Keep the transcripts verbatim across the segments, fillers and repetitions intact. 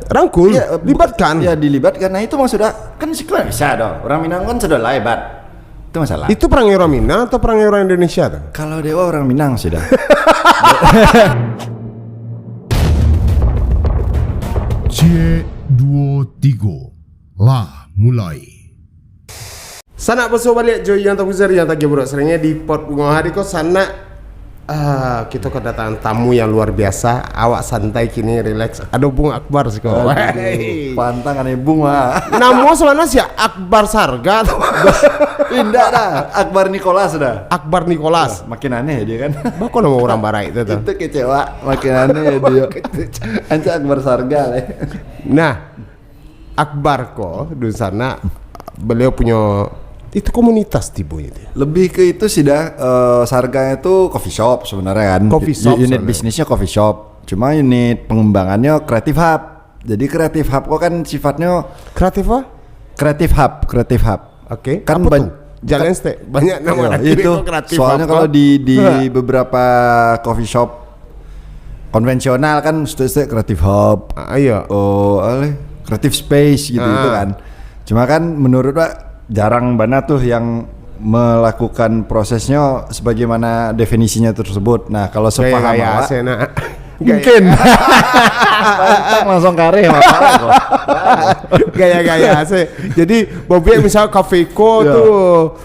Rangkul, ya, libatkan. Ya, dilibatkan. Nah, itu maksudnya, kan siko bisa doh. Orang Minang kan sudah hebat. Itu masalah. Itu perangai orang Minang atau perangai orang Indonesia tu? Kalau dewa orang Minang sudah. Ciek duo tigo. Lah mulai. Sanak basuo baliak jo Yang Takuzer, Yang Tagiah Burak Seringnya di Pod Bungo. Hari ko sanak, ah, kita kedatangan tamu yang luar biasa. Awak santai kini, relax. Ado Bung Akbar siko. Aduh, pantang aneh Bung, ah. Namo sebenarnya si Akbar Sarga atau? Indak dah, Akbar Nicholas dah. Akbar Nicholas. Makin aneh dia kan. Bako nama orang barat itu tu. Itu kecewa, makin aneh dia. Anca Akbar Sarga lah. Nah, Akbar ko, dunsanak, beliau punyo, itu komunitas tibo itu. Lebih ke itu sih dah, eh, Sarganya tu coffee shop sebenarnya kan. Coffee shop unit sebenarnya. Bisnisnya coffee shop. Cuma unit pengembangannya creative hub. Jadi creative hub ko kan sifatnya. Kreatif apa? Creative hub, creative hub. Oke. Kan apa ban- tuh? Jalan stek. Banyak nama. Iya, lagi itu. Kreatif soalnya apa? Kalau di, di beberapa coffee shop konvensional kan stek-stek creative hub. Ah, iya. Oh, aleh, creative space gitu, ah, itu kan. Cuma kan menurut Wak jarang banget tuh yang melakukan prosesnya sebagaimana definisinya tersebut. Nah, kalau sepaham Wak, mungkin. Pantang langsung kareh, masalah kok. Gaya-gaya sih. Jadi, Bobby misal kafe ko tuh,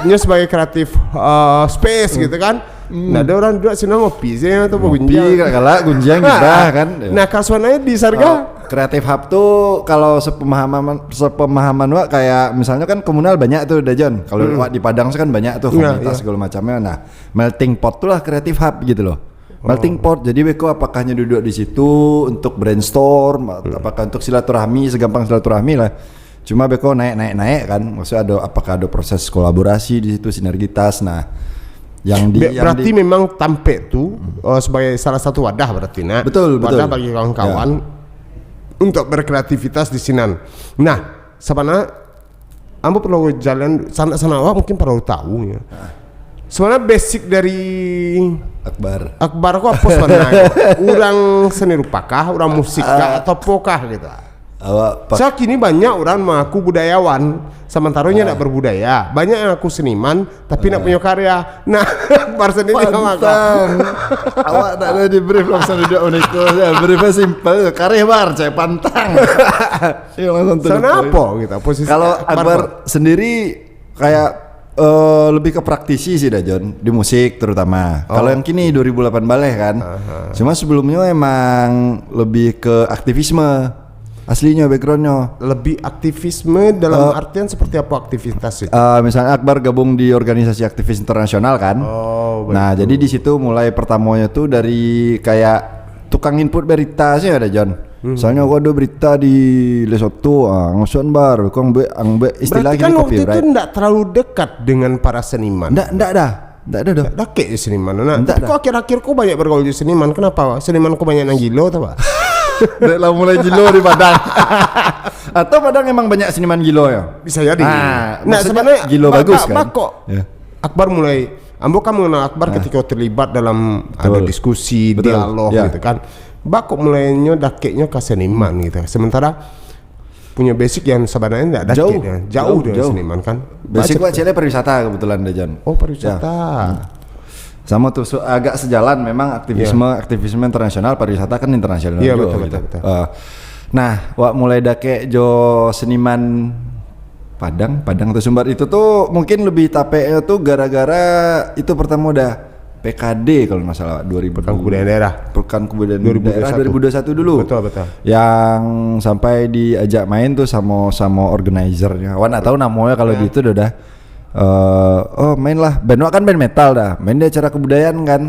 nyo sebagai kreatif, eh, space gitu kan. Nah, ada orang duduk sini ngopi sih atau ngopi, bergunjiang. Galak-galak, gunjiang, gibah kan. Nah, kasuannya di Sarga. Kalau Creative Hub tuh kalau sepemahaman, sepemahaman Wak, kayak misalnya kan komunal banyak tuh, Dajon. Kalau Wak di Padang sih kan banyak tuh komunitas segala macamnya. Nah, melting pot tuh lah Creative Hub gitu loh. Melting pot. Jadi beko apakahnya duduk di situ untuk brainstorm, apakah untuk silaturahmi, segampang silaturahmi lah. Cuma beko naik, naik, naik kan. Maksudnya ada, apakah ada proses kolaborasi di situ, sinergitas. Nah, yang di, be-, yang berarti di memang Tampek tu, eh, sebagai salah satu wadah berarti, nak. Betul, betul. Wadah bagi kawan-kawan untuk berkreativitas di sinan. Nah, sabana ambo perlu jalan, sanak-sanak awak mungkin perlu tahu ya. Sebenarnya basic dari Akbar. Akbar ko apa sebenarnya? Urang seni rupa kah, urang musik kah, atau apa kah gitu? Awak pak- Sa kini banyak urang mengaku budayawan, sementara nyo ndak berbudaya. Banyak yang ngaku seniman, tapi ndak punyo karya. Nah, Akbar sendiri sama kah? Pantang. Awak tak ada di brief, langsung duduk menikah. Ya, briefnya simple. Kareh bar, cai pantang. Iya, langsung to the point. Kenapa gitu? Posisi Kalau Akbar, Akbar apa? Sendiri kayak, eh, lebih ke praktisi sih dah, Jon, di musik terutama. Oh. Kalau yang kini dua ribu delapan baleh kan. Aha. Cuma sebelumnya emang lebih ke aktivisme. Aslinya backgroundnya. Lebih aktivisme dalam Eh, artian seperti apa aktivitas itu? Eh, misalnya Akbar gabung di organisasi aktivis internasional kan. Oh, nah, begitu. Jadi di situ mulai pertamanya tuh dari kayak tukang input berita sih ada, Jon. Hmm. Misalnya, "Wah, ada berita di Lesotho, ah, ngoson bar, kong be, ang be," istilah Berarti gini kan waktu itu copyright. Ndak terlalu dekat dengan para seniman. Ndak, ndak dah. Ndak ada dah. Dakek je seniman, nak. Ndak dah. Tapi kok akhir-akhir kok banyak bergaul di seniman? Kenapa? Seniman kok banyak yang gilo, atau apa? Dek lah mulai gilo di Padang. Atau Padang emang banyak seniman gilo ya? Bisa jadi. Ah, nah, maksudnya sebenarnya gilo ba-, bagus ba-, kan? Bako. Ya. Akbar mulai, ambo kan mengenal Akbar ketika terlibat dalam ada diskusi, dialog gitu kan. Betul. Ya. Bako mulainya dakeknya ke seniman gitu. Sementara punya basic yang sebenarnya ndak dakek ya. Jauh, jauh, jauh dari seniman kan. Basic Wak cele pariwisata kebetulan, Dajon. Oh, pariwisata. Ya. Hmm. Sama tuh, so, agak sejalan memang aktivisme, aktivisme internasional, pariwisata kan internasional juga betul, gitu. Iya, betul, betul. Eh, nah, Wak mulai dakek jo seniman Padang, Padang atau Sumbar itu tuh mungkin lebih tapeknya tuh gara-gara itu pertama udah P K D kalau nggak salah, dua ribu. Pekan Kebudayaan Daerah. Pekan Kebudayaan Daerah dua ribu dua puluh satu. Dua ribu dua puluh satu dulu. Betul, betul. Yang sampai diajak main tuh sama, sama organizer-nya. Wak nggak tahu namanya kalau di itu dah. Eh, oh, mainlah. Band Wak kan band metal dah. Main di acara kebudayaan kan.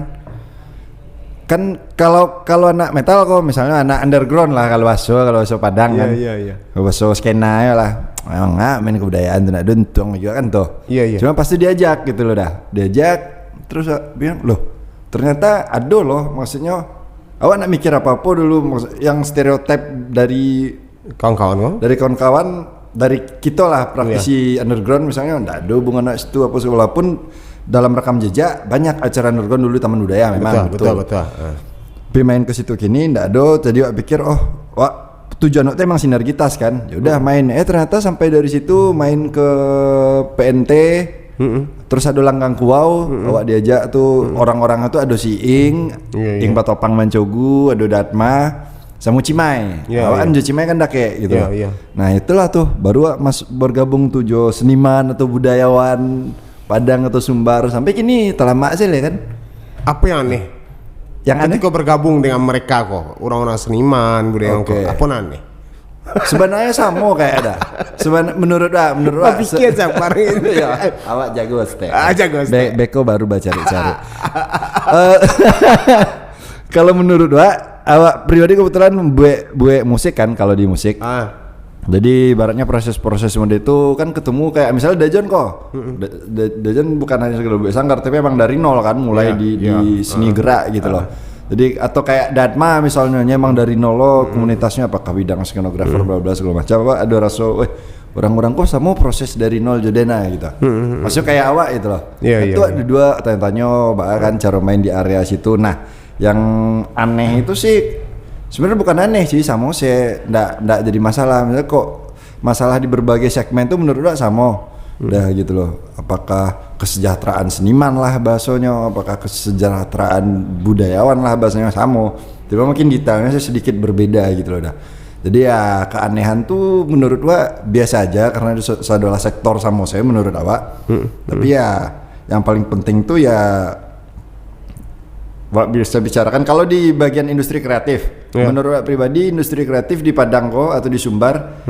Kan kalau, kalau anak metal kok, misalnya anak underground lah kalau baso, kalau baso Padang kan. Iya, iya, iya. Kalau baso skena ya lah. Memang nggak main kebudayaan tuh, nak duntung juga kan tuh. Iya, iya. Cuma pasti diajak gitu loh dah. Diajak, terus, ah, bilang, "Loh, ternyata ada loh," maksudnya, awak nak mikir apa-apa dulu, maksud, yang stereotip dari kawan-kawan, kan? Dari kawan-kawan, dari kita lah, praktisi underground misalnya, ndak ada hubungan nak situ apa sih, walaupun dalam rekam jejak banyak acara underground dulu Taman Budaya memang, betul, betul, betul. Ah. Tapi main ke situ kini ndak ada, jadi Wak pikir, oh, Wak tujuan awak tu emang sinergitas kan. Ya udah, main. Eh, ternyata sampai dari situ main ke P N T. Terus ado Langgang Kuau, awak diajak tu, orang-orang tu ado si Ing, Ing Patopang Mancogu, ado Datma, samo Cimai. Awak kan jo Cimai kan dakek gitu. Nah, itulah tu baru awak mas bergabung tu jo seniman atau budayawan Padang atau Sumbar. Sampai kini talamak se leh kan. Apa yang aneh? Yang aneh? Ketika bergabung dengan mereka ko, orang-orang seniman, budayawan ko, apa nan aneh? Sebenarnya samo kayak ada. Sebenarnya menurut awak, menurut awak. Pikir se- sabar ini. Ya, awak jago step. Ah, jago step. Be- beko baru bacari-cari. Eh, kalau menurut awak, awak pribadi kebetulan buek buek musik kan kalau di musik. Ah. Jadi ibaratnya proses-proses model itu kan ketemu kayak misalnya Dajon ko. Da- Da- Dajon bukan hanya sekedar buek sanggar tapi emang dari nol kan mulai di, di seni gerak gitu loh. Jadi atau kayak Datma misalnya, nya emang dari nol lo, komunitasnya apakah bidang skenografer bla bla segala macam, apa ada rasa, weh, orang-orang ko samo proses dari nol jo den ah gitu. Maksudnya kayak awak gitu loh. Itu ada dua tanya-tanya, bah kan cara main di area situ. Nah, yang aneh itu sih sebenarnya bukan aneh sih, samo se ndak ndak jadi masalah. Misalnya kok masalah di berbagai segmen tu menurut awak samo. Dah gitu loh. Apakah kesejahteraan seniman lah bahasanya, apakah kesejahteraan budayawan lah bahasanya, samo. Cuma mungkin detailnya sih sedikit berbeda gitu loh dah. Jadi ya keanehan tu menurut awak biasa aja karena itu se- adalah sektor samo se menurut awak. Tapi ya yang paling penting tu ya awak bisa bicarakan kalau di bagian industri kreatif. Menurut awak pribadi industri kreatif di Padang ko atau di Sumbar,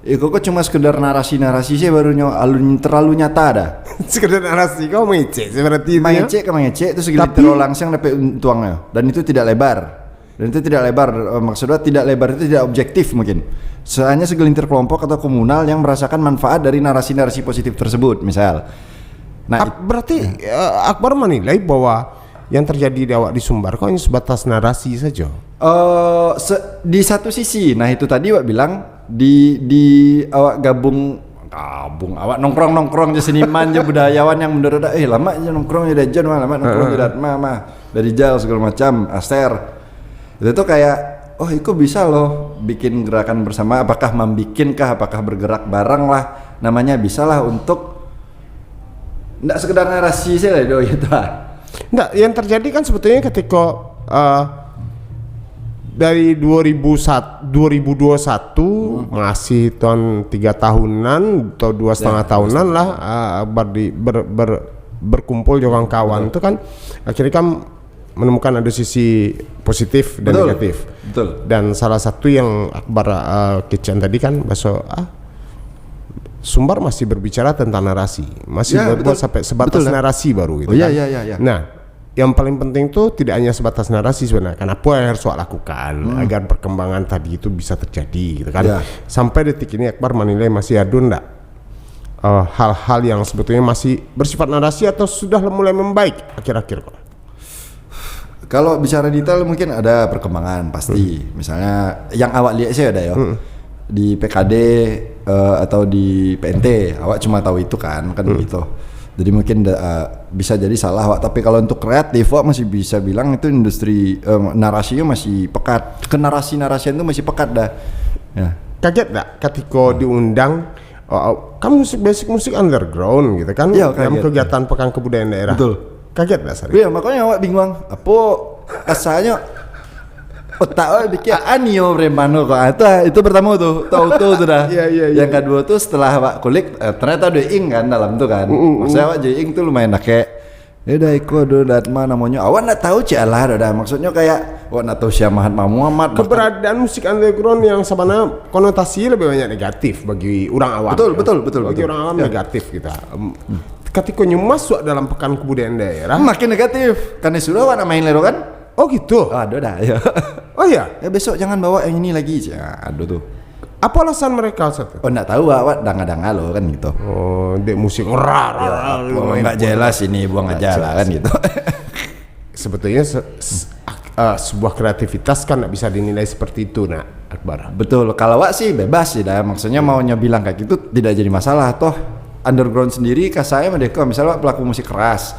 iko ko cuma sekedar narasi-narasi se barunyo alun terlalu nyata dah. Sekedar narasi, kau mengecek seperti itu ya? Mengecek ke mengecek tu segelintir orang yang dapat untuangnyo dan itu tidak lebar. Dan itu tidak lebar, eh, maksud awak tidak lebar itu tidak objektif mungkin. Se- hanya segelintir kelompok atau komunal yang merasakan manfaat dari narasi-narasi positif tersebut, misal. Nah, Ap- berarti eh, Akbar menilai bahwa yang terjadi di awak di Sumbar kok hanya sebatas narasi saja. Eh, se- di satu sisi, nah itu tadi awak bilang di di awak gabung gabung awak nongkrong-nongkrong je seniman je budayawan yang menurut eh lama je nongkrong je Dajon mah, lama nongkrong je Datma mah, dari Jal segala macam, Aster. Itu tuh kayak, oh, itu bisa loh bikin gerakan bersama, apakah membikin kah, apakah bergerak bareng lah, namanya bisalah untuk ndak sekedar narasi sih lah do gitu ah. Ndak, yang terjadi kan sebetulnya ketika eh, dari dua ribu satu, dua ribu dua puluh satu masih tahun tiga tahunan atau dua setengah tahunan lah eh, ber, ber, ber, berkumpul dengan kawan itu kan akhirnya kan menemukan ada sisi positif dan Betul. negatif. Betul. Dan salah satu yang Akbar uh, kecekan tadi kan bahasa ah, Sumbar masih berbicara tentang narasi, masih Ya, berbuat betul. sampai sebatas Betul, dah. narasi baru gitu Oh, ya, kan. ya, ya, ya. Nah, yang paling penting tuh tidak hanya sebatas narasi sebenarnya. Kan apa yang harus awak lakukan agar perkembangan tadi itu bisa terjadi gitu kan. Ya. Sampai detik ini Akbar menilai masih ada ndak uh, hal-hal yang sebetulnya masih bersifat narasi atau sudah mulai membaik akhir-akhir kok. Kalau bicara detail mungkin ada perkembangan pasti. Misalnya yang awak lihat sih ada ya. Di P K D eh, atau di P N T, awak cuma tahu itu kan, kan gitu. Jadi mungkin da- eh, bisa jadi salah awak, tapi kalau untuk kreatif awak masih bisa bilang itu industri eh, narasinya masih pekat. Kenarasi-narasian itu masih pekat dah. Ya. Kaget ndak ketika diundang oh, oh, kan musik basic musik underground gitu kan Ya, dalam kaget. kegiatan Pekan Kebudayaan Daerah. Betul. Kaget nggak Sari? Iya, makanya awak bingung. Apa kasarnya otak awak pikir ah nio preman tu kok. Ah, itu itu pertama tu, tu auto tu dah. Iya, iya, iya. Yang kedua tu setelah awak kulik eh, ternyata ada ing kan dalam tu kan. Maksudnya awak jadi ing tu lumayan dakek. Ya udah iko do Datma namanya. Awak nak tahu cik Allah dah. Maksudnya kayak awak nak tahu Syekh Mahatma Muhammad. Keberadaan musik underground yang sebenarnya konotasi lebih banyak negatif bagi orang awam. Betul, ya. betul, betul, Bagi betul. orang awam Ya. negatif gitu. Em, Ketika nyo masuk dalam Pekan Kebudayaan Daerah. Makin negatif. Kan disuruh awak nak main lero kan? Oh gitu. Aduh dah. Ya. Oh ya. Ya besok jangan bawa yang ini lagi. Ya, aduh tu. Apa alasan mereka saat itu? Oh ndak tahu awak danga-danga lo kan gitu. Oh, dek musik rar, Ya, rar, rar, kalau rar, nggak rar. jelas ini buang aja lah kan gitu. Sebetulnya se- se- ak- eh, sebuah kreativitas kan nggak bisa dinilai seperti itu, nak Akbar. Betul. Kalau awak sih bebas sih dah. Maksudnya maunya bilang kayak gitu tidak jadi masalah toh. Underground sendiri kasarnya mereka misalnya awak pelaku musik keras.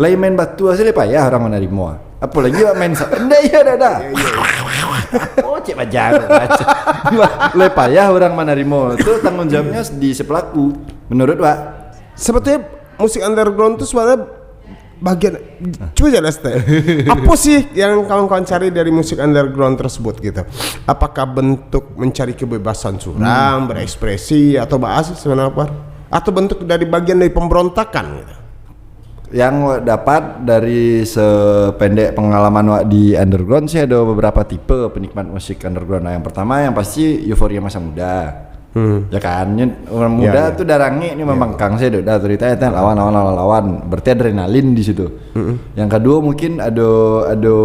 Lai main batu aja le payah orang manarimo. Apalagi awak main sa- Ndak iya dah dah. Iya, iya, iya. Oh, cek bajago, baco. Lah payah urang manarimo. Tu tanggung jawabnyo di si pelaku, menurut wak. Sebetulnya musik underground tu sebenarnya bagian, cuba jelas teh. Apa sih yang kawan-kawan cari dari musik underground tersebut gitu? Apakah bentuk mencari kebebasan surang, berekspresi atau bahas sebenarnya apa? Atau bentuk dari bagian dari pemberontakan gitu? Yang wak dapat dari sependek pengalaman wak di underground sih, ada beberapa tipe penikmat musik underground. Nah, yang pertama yang pasti euforia masa muda. Hmm. Ya kan, ni orang muda tu darangik ni membangkang saya dok dah cerita ya, lawan, lawan, lawan, lawan. Berarti adrenalin di situ. Yang kedua mungkin ada, ada,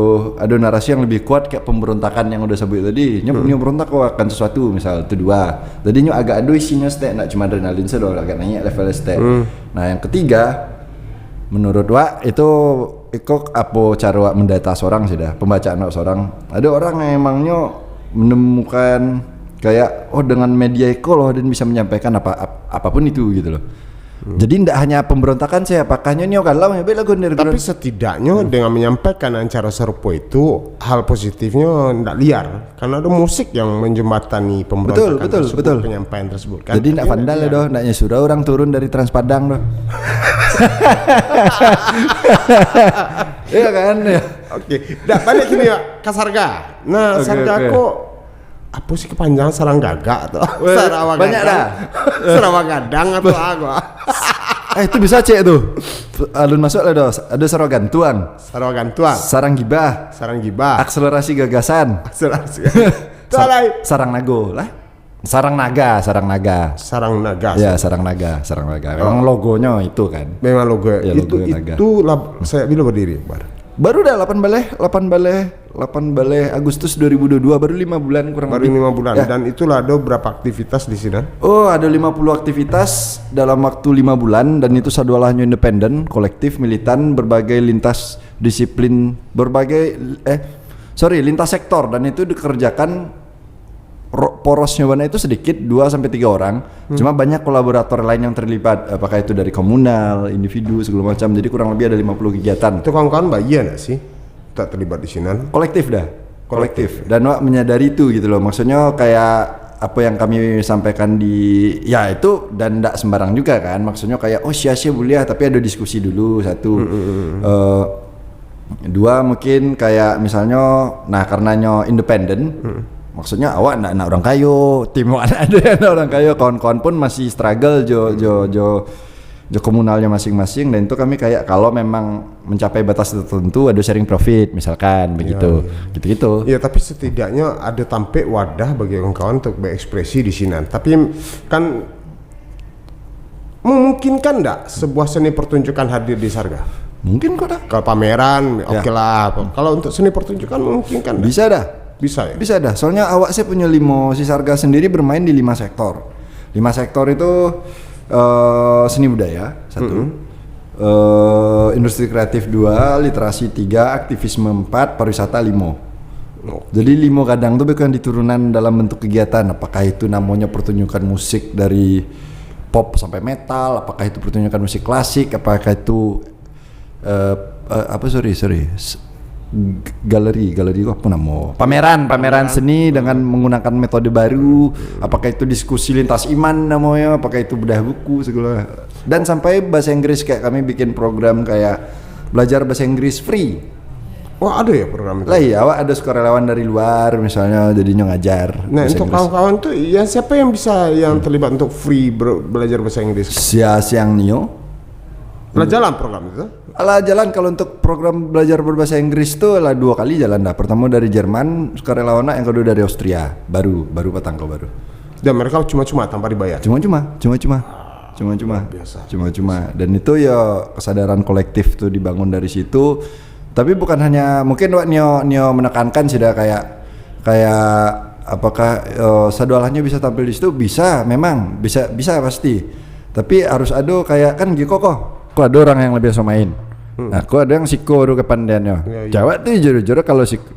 ada narasi yang lebih kuat kayak pemberontakan yang udah sebut tadi. Nyo, nyo berontak akan sesuatu misal tu dua. Jadi nyo agak ada isinya stek, nak cuma adrenalin saja, agak naik level stek. Nah, yang ketiga, menurut wak itu, iko apo caro wak mendata seorang sih dah, pembacaan wak seorang. Ada orang yang emangnyo menemukan kayak, oh, dengan media iko loh dia bisa menyampaikan apa, ap- apapun itu gitu loh. Jadi ndak hanya pemberontakan sih, apakahnya nyo galau ya baik lagu underground. Tapi setidaknya dengan menyampaikan dengan cara serupa itu, hal positifnya ndak liar. Karena ada musik yang menjembatani pemberontakan tersebut, penyampaian tersebut, kan? Jadi ndak vandal ya doh, ndak nyuruh orang turun dari Trans Padang doh. Iya kan? Ya. Oke, dah balik kini ya, ka Sarga. Nah, Sarga ko, apa sih kepanjangan sarang gagak tu? Sarawa banyak gadang. Dah. Sarawa gadang atau apa? Eh, itu bisa cek tu. Alun masuk lah doh. Ada sarawa gantuang. Sarawa gantuang. Sarang gibah. Sarang gibah. Akselerasi gagasan. Akselerasi. Sa- sarang nago lah. Sarang naga, sarang naga. Sarang naga. Ya, sarang naga, sarang naga. Memang logonyo itu kan. Memang logo. Ya, itu, logo naga. Itu lah, sejak bila berdiri, Bar? Baru dah lapan baleh, lapan baleh, lapan baleh Agustus dua ribu dua puluh dua, baru lima bulan kurang lebih. Baru lima bulan. Ya. Dan itulah ada berapa aktivitas di sini? Oh, ada lima puluh aktivitas dalam waktu lima bulan, dan itu sadualahnyo independen, kolektif, militan, berbagai lintas disiplin, berbagai, eh, sorry, lintas sektor, dan itu dikerjakan ro- porosnya bana itu sedikit, dua sampai tiga orang. Cuma banyak kolaborator lain yang terlibat, apakah itu dari komunal, individu, segala macam. Jadi kurang lebih ada lima puluh kegiatan. Itu kawan-kawan bayar nggak sih tak terlibat di sinan? Kolektif dah. Kolektif. Dan wak menyadari itu gitu loh. Maksudnya kayak apa yang kami sampaikan di, ya, itu, dan ndak sembarang juga kan. Maksudnya kayak, oh, sia-sia boleh, tapi ada diskusi dulu satu. Eh, dua mungkin kayak misalnya, nah, karenanyo independen, maksudnya awak ndak nak orang kayo, tim awak ndak ada yang nak orang kayo, kawan-kawan pun masih struggle jo jo jo jo komunalnya masing-masing, dan itu kami kayak kalau memang mencapai batas tertentu ada sharing profit misalkan begitu. Gitu-gitu. Ya, tapi setidaknya ada tampek wadah bagi kawan-kawan untuk berekspresi di sinan. Tapi kan memungkinkan ndak sebuah seni pertunjukan hadir di Sarga? Mungkin kok dah. Kalau pameran, oke lah. Kalau untuk seni pertunjukan memungkinkan ndak? Bisa dah. Bisa ya? Bisa dah. Soalnya awak sih punya limo, si Sarga sendiri bermain di lima sektor. Lima sektor itu eh, seni budaya satu, eh, industri kreatif dua, literasi tiga, aktivisme empat, pariwisata limo. Jadi limo gadang tu bukan diturunan dalam bentuk kegiatan. Apakah itu namanya pertunjukan musik dari pop sampai metal, apakah itu pertunjukan musik klasik, apakah itu eh, eh, apa, sorry, sorry. S- g- galeri, galeri itu apa nama? Pameran, pameran seni dengan menggunakan metode baru. Apakah itu diskusi lintas iman namanya? Apakah itu bedah buku segala? Dan sampai bahasa Inggris, kayak kami bikin program kayak belajar bahasa Inggris free. Wah, ada ya program itu? Lah iya, awak ada sukarelawan dari luar misalnya, jadinya ngajar. Nah, untuk kawan-kawan tuh, yang siapa yang bisa yang terlibat untuk free ber- belajar bahasa Inggris? Sia siang nio. Lah jalan program itu? Alah jalan, kalau untuk program belajar berbahasa Inggris tu lah dua kali jalan dah. Pertama dari Jerman, sukarelawan, yang kedua dari Austria. Baru, baru patang ko baru. Dan mereka cuma-cuma tanpa dibayar? Cuma-cuma, cuma-cuma. Cuma-cuma. Luar biasa. Cuma-cuma. Dan itu ya kesadaran kolektif tu dibangun dari situ. Tapi bukan hanya, mungkin wak nio, nio menekankan sih dah kayak, kayak apakah eh, sadualahnyo bisa tampil di situ? Bisa, memang bisa, bisa pasti. Tapi harus ada kayak, kan giko ko. Ko ada orang yang lebih biasa main. Nah, ko ada yang siko tu kepandiannya. Ya, ya. Jawab tu jujur-jujur, kalau sik-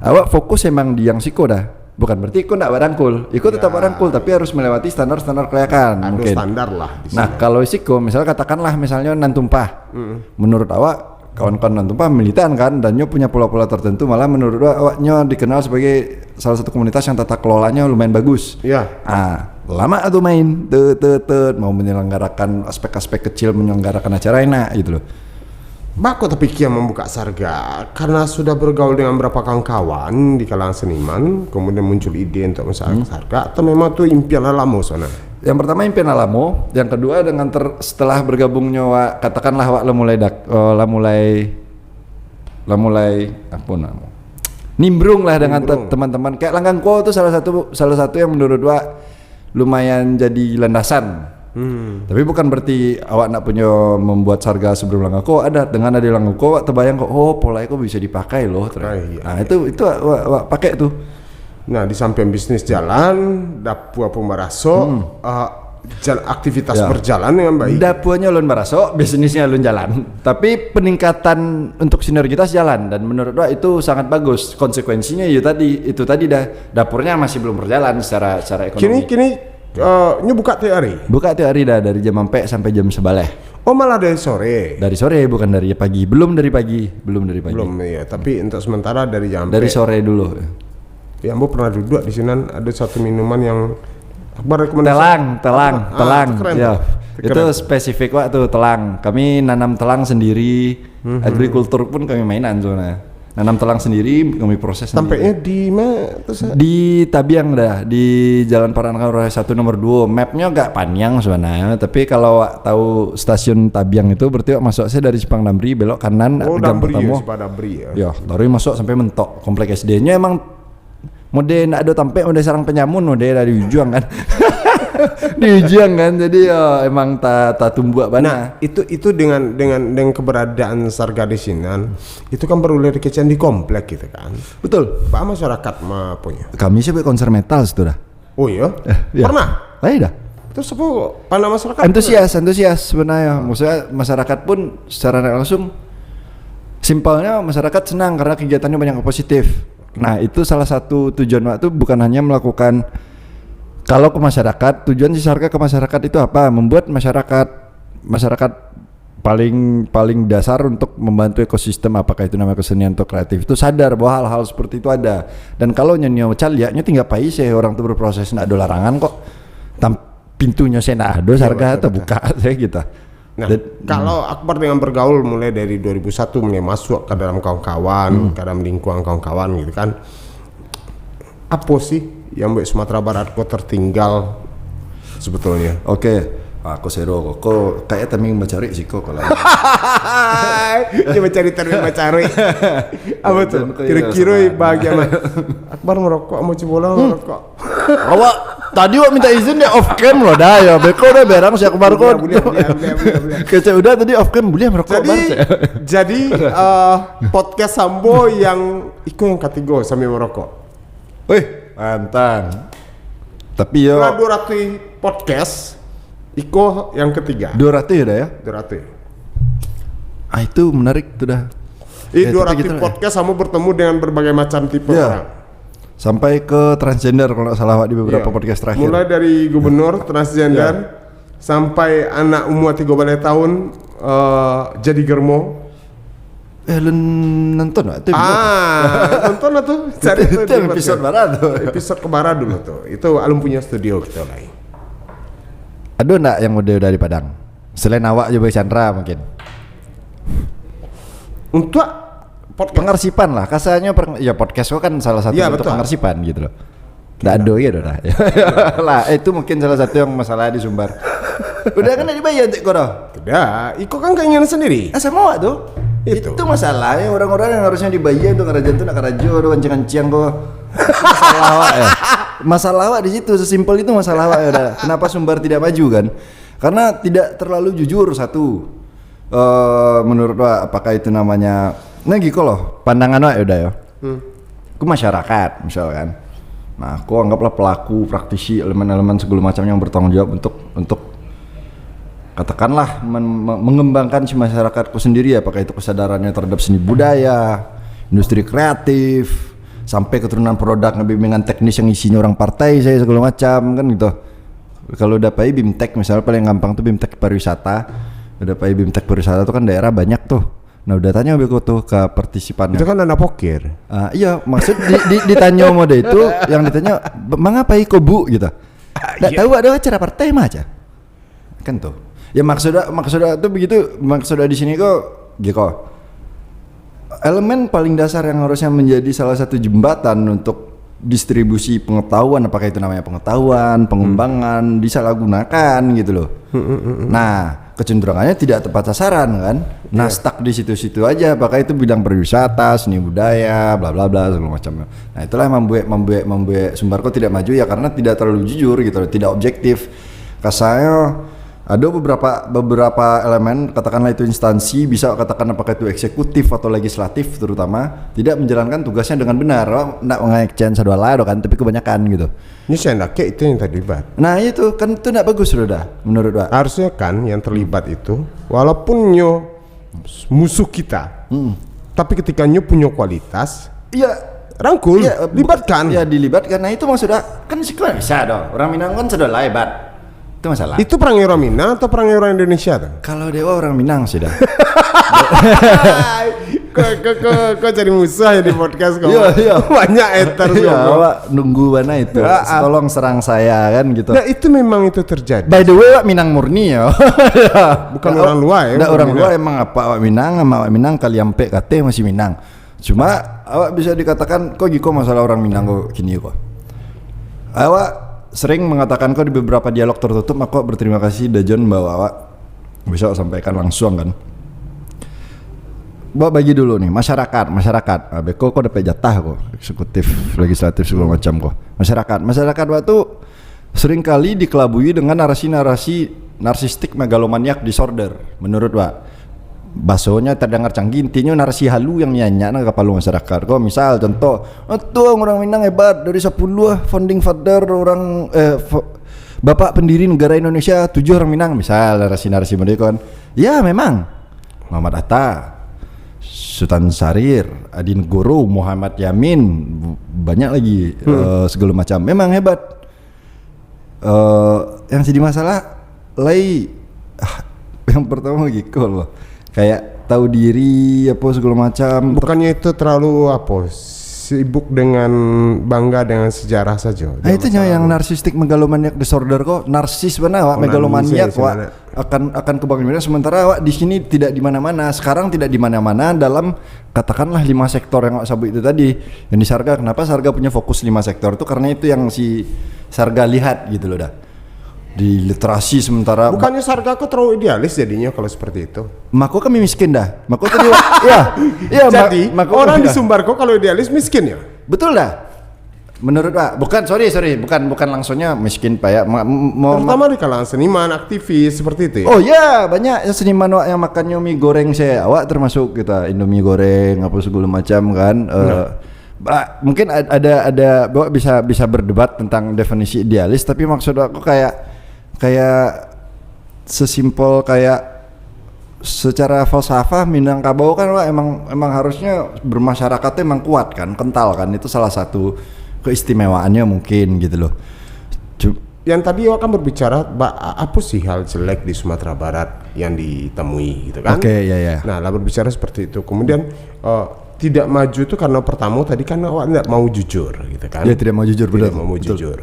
awak fokus emang di yang siko dah. Bukan berarti iko ndak barangkul. Iko tetap barangkul, tapi harus melewati standar-standar kelayakan. Ada mungkin standar lah di sini. Nah, kalau siko, misalnya katakanlah misalnya nan tumpah. Menurut awak kawan-kawan nan tumpah militan kan, dan nyo punya pola-pola tertentu, malah menurut gua awaknyo dikenal sebagai salah satu komunitas yang tata kelolanya lumayan bagus. Ya. Ah, lama tu main, tut tut tut, mau menyelenggarakan aspek-aspek kecil, menyelenggarakan acara enak gitu loh. Bako tapikia mambuka Sarga karena sudah bergaul dengan beberapa kawan-kawan di kalangan seniman, kemudian muncul ide untuk membuka Sarga, atau memang tu impian lah lamo sana? Yang pertama impian lah lamo, yang kedua dengan ter, setelah bergabungnya wak, katakanlah wak lah mulai dak, eh, lah mulai lah mulai apa nama, nimbrung lah dengan te- Nimbrung. Teman-teman, kayak Langgang Ko tu salah satu salah satu yang menurut wak lumayan jadi landasan. Hmm. Tapi bukan berarti awak nak punya membuat Sarga sebelum Langgang Ko, ada dengan ada Langgang Ko awak terbayang kok, oh, pola itu bisa dipakai loh. Ah, iya. Nah, itu itu awak, awak pakai tuh. Nah, di samping bisnis jalan, dapua pun baraso, Hmm. eh, jal- aktivitas Ya. berjalan dengan baik. Dapuanyo alun baraso, bisnisnya alun jalan. Tapi peningkatan untuk sinergitas jalan, dan menurut gua itu sangat bagus. Konsekuensinya ya tadi, itu tadi dah, dapurnya masih belum berjalan secara secara ekonomi. Kini kini eh, nyo buka tiap hari. Buka tiap hari dah, dari jam empat sampai jam sebelas. Oh, malah dari sore. Dari sore, bukan dari pagi. Belum dari pagi, belum dari pagi. Belum ya, tapi untuk sementara dari jam Dari empat. Sore dulu. Ya, ambo pernah duduk di sinan, ada satu minuman yang Akbar rekomendasi. Telang, telang, Ah, telang. itu keren Ya. tuh. Itu Itu keren. Spesifik waktu telang. Kami nanam telang sendiri, Mhm. Agrikultur pun kami mainan sebenarnya. Nanam telang sendiri, kami proses sendiri. Tampaknya di mana tuh, Sa? Di Tabiang dah, di Jalan Paranakan Raya satu nomor dua. Mapnya agak panjang sebenarnya, tapi kalau awak tahu stasiun Tabiang itu, berarti awak masuk saya dari Simpang Damri, belok kanan, Oh, gang Damri pertama. Ya, Simpang Damri ya. Ya, dari masuk sampai mentok komplek S D-nya emang mode nak ada tampek, mode sarang penyamun, mode dah di ujung kan. Di ujung kan. Jadi ya emang tak tak tumbuak Nah, banyak. Itu itu dengan dengan dengan keberadaan Sarga di sinan, itu kan baru lari kecen di komplek gitu kan. Betul. Pak masyarakat mah punya. Kami sih buat konser metal situ dah. Oh iya? Iya. Pernah? Ayo dah. Terus apa panah masyarakat? Antusias, antusias sebenarnya. Maksudnya masyarakat pun secara langsung, simpelnya masyarakat senang karena kegiatannya banyak yang positif. Nah, itu salah satu tujuan waktu bukan hanya melakukan, kalau ke masyarakat, tujuan si Sarga ke masyarakat itu apa? Membuat masyarakat masyarakat paling paling dasar untuk membantu ekosistem, apakah itu nama kesenian atau kreatif, itu sadar bahwa hal-hal seperti itu ada. Dan kalau nyo nyo caliak, nyo tinggal pai sih, orang tu berproses, ndak ada larangan kok. Tam, pintunyo saya ndak ada, Sarga betul, atau buka saya gitu. Nah, Dan- kalau Akbar dengan bergaul mulai dari dua ribu satu mulai masuk ke dalam kawan-kawan, ke dalam lingkungan kawan-kawan gitu kan. Apa sih yang buat Sumatera Barat kok tertinggal sebetulnya? Oke, aku sero kok. Kok kayak tameng mencari sih kok kalau. Dia mencari terus mencari. Apa tuh? Jangan kau Kira-kira iya, bahagian mana? Akbar merokok, mau Cibola merokok. Awak tadi awak minta izin dek off cam loh dah ya. Beko dah berang si Akbar kok. Boleh, boleh, boleh, boleh, boleh. Kecek udah tadi off cam, boleh merokok Jadi, Bang, cek. Jadi eh, podcast Sambo yang iko yang ketiga sambil merokok. Wih, pantang. Tapi yo Setelah dua ratus podcast, iko yang ketiga. dua ratus ya dah ya. Dua ratus. Ah, itu menarik tuh dah. Ini Ya, dua tapi ratus gitu lah. Podcast Sambo bertemu dengan berbagai macam tipe Ya. orang. Sampai ke transgender kalau nggak salah, Wak, di beberapa Ya. Podcast terakhir. Mulai dari gubernur, transgender, Ya. sampai anak umur tiga belas tahun eh, jadi germo. Eh, lun nonton, Wak? Itu Ah, nonton lah tuh. Cari itu tuh yang di episode podcast. Barat tuh. Episode kebarat dulu tuh. Itu alun punya studio kita lah. Ada ndak yang udah dari Padang? Selain awak juga Chandra mungkin. Untuk podcast. Pengarsipan lah, kasarnya peng- ya podcast kok kan salah satu Ya, bentuk betul. Pengarsipan gitu loh. Nggak ada gitu dah. Lah, itu mungkin salah satu yang masalah di Sumbar. Udah kan nggak dibayar cek kau dah. Tidak, iko kan keinginan sendiri. Ah, sama awak tuh. Itu. Itu masalahnya orang-orang yang harusnya dibayar untuk ngarajain tuh nak karajo tuh, kancing-kancing kok. Masalah awak ya. Masalah awak di situ, sesimpel itu masalah awak ya udah. Kenapa Sumbar tidak maju kan? Karena tidak terlalu jujur satu. Eh, menurut awak, apakah itu namanya, nah gitu loh, pandangan awak ya udah ya. Aku masyarakat misalkan. Nah, aku anggaplah pelaku, praktisi, elemen-elemen segala macam yang bertanggung jawab untuk untuk katakanlah men- me- mengembangkan si masyarakatku sendiri, apakah itu kesadarannya terhadap seni budaya, industri kreatif, sampai keturunan produk, bimbingan teknis yang isinya orang partai saya segala macam kan gitu. Kalau udah pai BIMTEK misalnya, paling gampang tuh BIMTEK pariwisata. Udah pai BIMTEK pariwisata tuh kan daerah banyak tuh. Nah, udah tanyo beko tu ka partisipan. Itu kan anak poker. Ah, iya, maksud di, di, ditanyo mode itu, yang ditanyo, "Mangapa iko, Bu?" gitu. Tak tahu ada acara partai mah aja. Kan tuh. Ya, maksud maksud tu begitu, maksud di sini kok gitu. Elemen paling dasar yang harusnya menjadi salah satu jembatan untuk distribusi pengetahuan, apakah itu namanya pengetahuan, pengembangan, disalahgunakan gitu loh. Nah, kecenderungannya tidak tepat sasaran kan. Nah, stuck di situ-situ aja, apakah itu bidang pariwisata, seni budaya, bla bla bla segala macam. Nah, itulah yang membuat membuat membuat Sumbarko tidak maju ya, karena tidak terlalu jujur gitu loh, tidak objektif. Kasarnya ada beberapa beberapa elemen, katakanlah itu instansi, bisa katakan apakah itu eksekutif atau legislatif terutama, tidak menjalankan tugasnya dengan benar. Nak mengecen sadolah do kan, tapi kebanyakan gitu. Ini saya nak itu yang terlibat. Nah, itu kan itu nak bagus sudah dah menurut Wak. Harusnya kan yang terlibat itu, walaupun nyo musuh kita, tapi ketika nyo punya kualitas, Iya, rangkul, iya, libatkan. Ya, dilibatkan. Nah, itu maksudnya kan sih kan bisa dong. Orang Minang kan sudah hebat. Itu masalah. Itu perangai orang Minang atau perangai orang Indonesia tuh? Kalau dewa orang Minang sudah. Kau, kau, kau, kau jadi musuh ya di podcast kau. Iya, iya. Banyak haters Iya, ngomong. Awak nunggu mana itu. Ah, ah. Tolong serang saya kan gitu. Nah, itu memang itu terjadi. By the way, Wak Minang murni ya. Bukan orang luar ya, Nggak bukan orang Minang. Luar, emang apa Wak Minang, sama Wak Minang kaliampek kate masih Minang. Cuma awak bisa dikatakan kok giko masalah orang Minang kok kini kok. Awak sering mengatakan kok di beberapa dialog tertutup, maka berterima kasih Dajon bahwa awak bisa sampaikan langsung kan. Buat bagi dulu nih masyarakat, masyarakat. Ah, beko kok dapat jatah kok eksekutif, legislatif segala macam kok. Masyarakat, masyarakat waktu seringkali dikelabui dengan narasi-narasi narsistik megalomaniak disorder menurut Wak. Bahasonya terdengar canggih, intinyo narasi halu yang nyanyak na kapalo masyarakat. Kok misal contoh, "Tuang orang Minang hebat, dari sepuluh founding father orang eh, fo- bapak pendiri negara Indonesia tujuh orang Minang," misal narasi-narasi model kan. Ya memang Muhammad Hatta, Sutan Syahrir, Adi Negoro, Muhammad Yamin, bu- banyak lagi eh, segala macam. Memang hebat. Eh, yang jadi masalah lai ah, yang pertama giko loh, kayak tahu diri apa segala macam. Bukannya itu terlalu apa, sibuk dengan bangga dengan sejarah saja. Nah, itu yang narsistik megalomaniac disorder kok, narsis benar awak, Oh, megalomaniac narsis awak benar. Akan akan kebanggaan sementara awak di sini tidak di mana-mana, sekarang tidak di mana-mana dalam katakanlah lima sektor yang awak sebut itu tadi. Yang di Sarga, kenapa Sarga punya fokus lima sektor itu? Karena itu yang si Sarga lihat gitu loh dah. Di literasi sementara. Bukannya Sarga kok terlalu idealis jadinya kalau seperti itu? Mako kami miskin dah. Mako tadi ya. Ya, ma- Jadi mako orang di ya. Sumbarko kalau idealis miskin ya? Betul dah. Menurut Pak, bukan, sorry sorry, bukan bukan langsungnya miskin Pak ya. Ma- m- mau Terutama di kalangan seniman, aktivis seperti itu ya? Oh ya, banyak yang seniman wak yang makannyo mie goreng saya, awak termasuk kita Indomie goreng apa segala macam kan. Eh, ba- mungkin ad- ada ada awak bisa bisa berdebat tentang definisi idealis, tapi maksud aku kayak kayak sesimpel kayak secara falsafah Minangkabau kan wak emang emang harusnya bermasyarakat tuh emang kuat kan, kental kan, itu salah satu keistimewaannya mungkin gitu loh. Cu- Yang tadi awak kan berbicara ba- apa sih hal jelek di Sumatera Barat yang ditemui gitu kan? Oke, ya, ya. Nah, lah berbicara seperti itu. Kemudian eh, tidak maju itu karena pertama tadi kan awak tidak mau jujur gitu kan? Ya, tidak mau jujur, Tidak betul, mau betul. Jujur.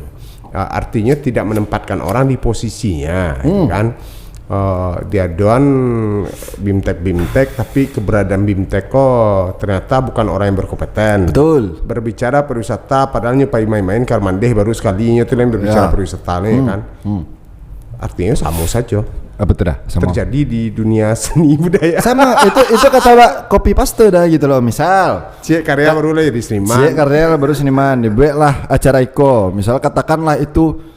Eh, artinya tidak menempatkan orang di posisinya gitu kan? Eh, diadoan bimtek-bimtek, tapi keberadaan bimtek kok ternyata bukan orang yang berkompeten. Betul. Berbicara pariwisata, padahal nyo pai main-main, kamari mandeh baru sekali nyo tu lain berbicara Ya. Pariwisata ni kan. Artinya sama saja Apa tuh dah? Sama. Terjadi di dunia seni budaya. Sama, itu itu kata wak, copy paste dah gitu loh. Misal, Ciek karya baru lah jadi seniman. Ciek karya baru seniman, dibuatlah acara iko. Misal katakanlah itu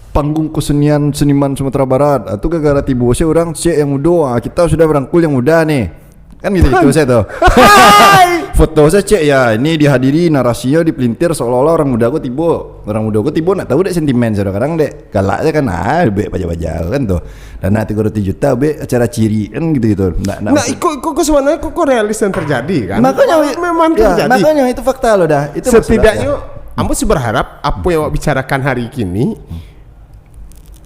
panggung kesenian seniman Sumatera Barat. Ah, tu gara-gara tibo se orang ciek yang mudo. Ah, kita sudah merangkul yang muda nih. Kan gitu itu saya tuh. Foto saya cek ya, ini dihadiri narasinya dipelintir seolah-olah orang muda aku tibo. Orang muda aku tibo nak tahu dek sentimen saya kadang dek galak aja kan, ah, buek baja-baja kan tuh. Dan nak tiga ratus juta buek acara ciri kan gitu-gitu. Nak, nak Nah, iko iko kok sebenarnya kok, kok realis yang terjadi kan? Makanya memang ya, terjadi. Makanya itu fakta loh dah. Itu Setidaknya maksudnya. Ambo sih berharap apa yang awak bicarakan hari kini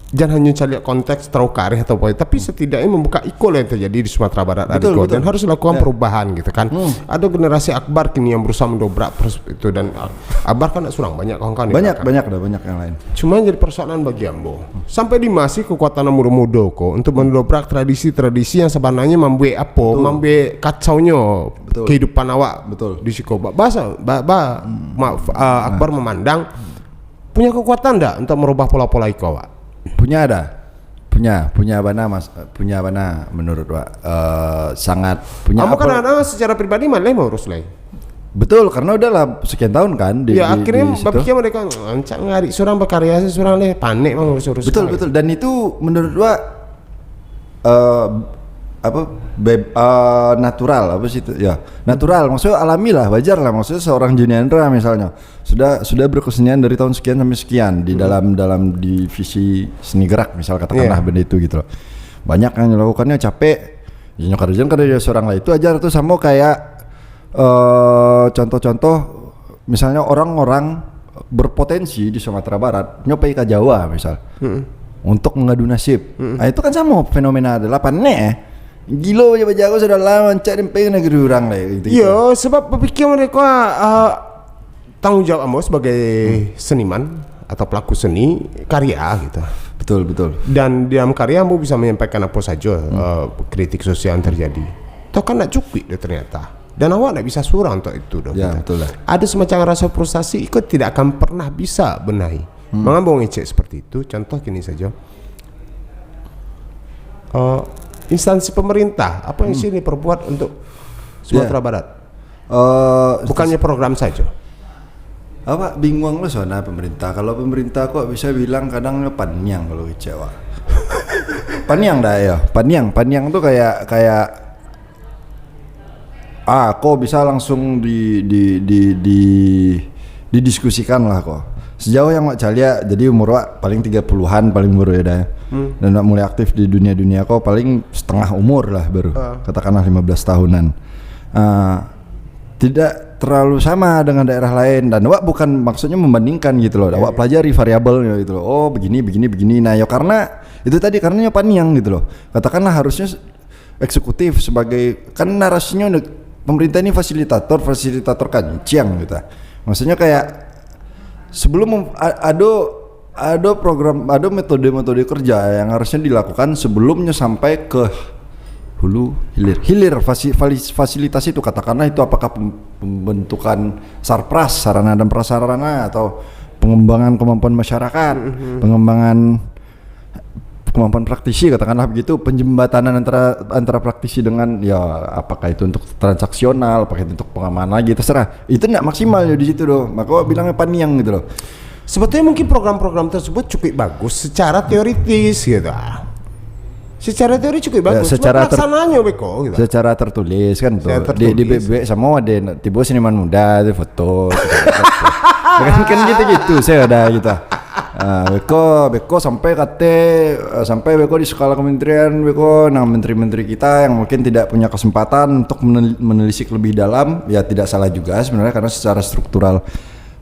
Jangan hanya caliak konteks terlalu kareh atau apa, tapi setidaknya membuka iko lah yang terjadi di Sumatera Barat tadi Betul, ko, betul. Dan harus dilakukan Ya. perubahan gitu kan. Hmm. Ada generasi akbar kini yang berusaha mendobrak pers- itu, dan uh, akbar kan nak surang, banyak kawan-kawan di Banyak, belakang. Banyak dah, banyak yang lain. Cuma jadi persoalan bagi ambo, sampai di ma sih kekuatan mudo-mudo ko untuk mendobrak tradisi-tradisi yang sebenarnya mambuek apo, Betul. Mambuek kacaunyo Betul. Kehidupan awak Betul. Di siko. Ba- Bahasa ba, ba, ma- uh, Akbar memandang punya kekuatan ndak untuk merubah pola-pola iko awak? Punya ada. Punya, punya bana mas, punya bana menurut wak eh, sangat punya Ambo apa- kadang-kadang secara pribadi malah mengurus lai. Betul, karena udahlah sekian tahun kan di, Ya di, akhirnya di situ. Bapikir mereka, "Ancak ngarik surang, berkarya se surang deh, panek mah ngurus-urus." Betul, surang." Betul. Dan itu menurut gua eh apa beb- eh, natural apa sih itu? Ya, natural. Maksudnya alami lah, wajar lah. Maksudnya seorang Juniandra misalnya sudah sudah berkesenian dari tahun sekian sampai sekian di dalam dalam divisi seni gerak misal katakanlah Iya. Benda itu gitu loh. Banyak yang melakukannya capek. Ya, nyo karajoan kada dia seorang lah. Itu aja tuh sama kayak eh contoh-contoh misalnya orang-orang berpotensi di Sumatera Barat, nyo pai ka Jawa misal. Untuk mengadu nasib. Nah, itu kan sama fenomena delapan ne. Gilo bajago sudah lah mancak den pai ka negeri urang lah gitu. Iyo, sebab bapikir mereka uh, tanggung jawab ambo sebagai seniman atau pelaku seni karya gitu. Betul, betul. Dan dalam karya ambo bisa menyampaikan apa saja uh, kritik sosial yang terjadi. Toh kan nak cukup dah ternyata. Dan awak nak bisa surang untuk itu dah. Ya, gitu. Betul lah. Ada semacam rasa frustasi, iko tidak akan pernah bisa benahi. Mengapa ngecek seperti itu? Contoh kini saja. Uh, instansi pemerintah, apa yang sini perbuat untuk Sumatera Ya. Barat? Eh Bukannya program saja. Awak bingung lah soalnya pemerintah. Kalau pemerintah kok bisa bilang kadang paniang kalau kecewa. Paniang dah ya. Paniang, paniang tuh kayak kayak ah kok bisa langsung di di di di didiskusikan lah kok. Sejauh yang wak caliak, jadi umur wak paling tiga puluhan paling baru ya dah. Dan wak mulai aktif di dunia-dunia kok paling setengah umur lah baru. Katakanlah lima belas tahunan. Ah, tidak terlalu sama dengan daerah lain dan awak bukan maksudnya membandingkan gitu loh. Awak pelajari variabelnya gitu loh. Oh, begini begini begini. Nah, ya karena itu tadi karenanya paniang gitu loh. Katakanlah harusnya eksekutif sebagai kan narasinya udah, pemerintah ini fasilitator, fasilitator kancing gitu. Maksudnya kayak sebelum mem- a- ado ado program, ado metode-metode kerja yang harusnya dilakukan sebelumnya sampai ke hulu hilir. Hilir fasi- fali- fasilitasi itu katakanlah itu apakah pem- pembentukan sarpras, sarana dan prasarana atau pengembangan kemampuan masyarakat, pengembangan kemampuan praktisi katakanlah begitu, penjembatanan antara antara praktisi dengan ya apakah itu untuk transaksional, apakah itu untuk pengaman lagi terserah. Itu ndak maksimal ya di situ doh. Maka bilangnya paniang gitu loh. Sebetulnya mungkin program-program tersebut cukup bagus secara teoritis gitu. Secara teori cukup bagus. Secara Cuma pelaksanaannya beko gitu. Secara tertulis kan tuh. Secara Di di tertulis. bebek sama ada tiba seniman muda tu foto. Kan kan gitu-gitu saya ada gitu. Ah, beko beko sampai kate eh, sampai beko di skala kementerian beko nang menteri-menteri kita yang mungkin tidak punya kesempatan untuk menel- menelisik lebih dalam, ya tidak salah juga sebenarnya karena secara struktural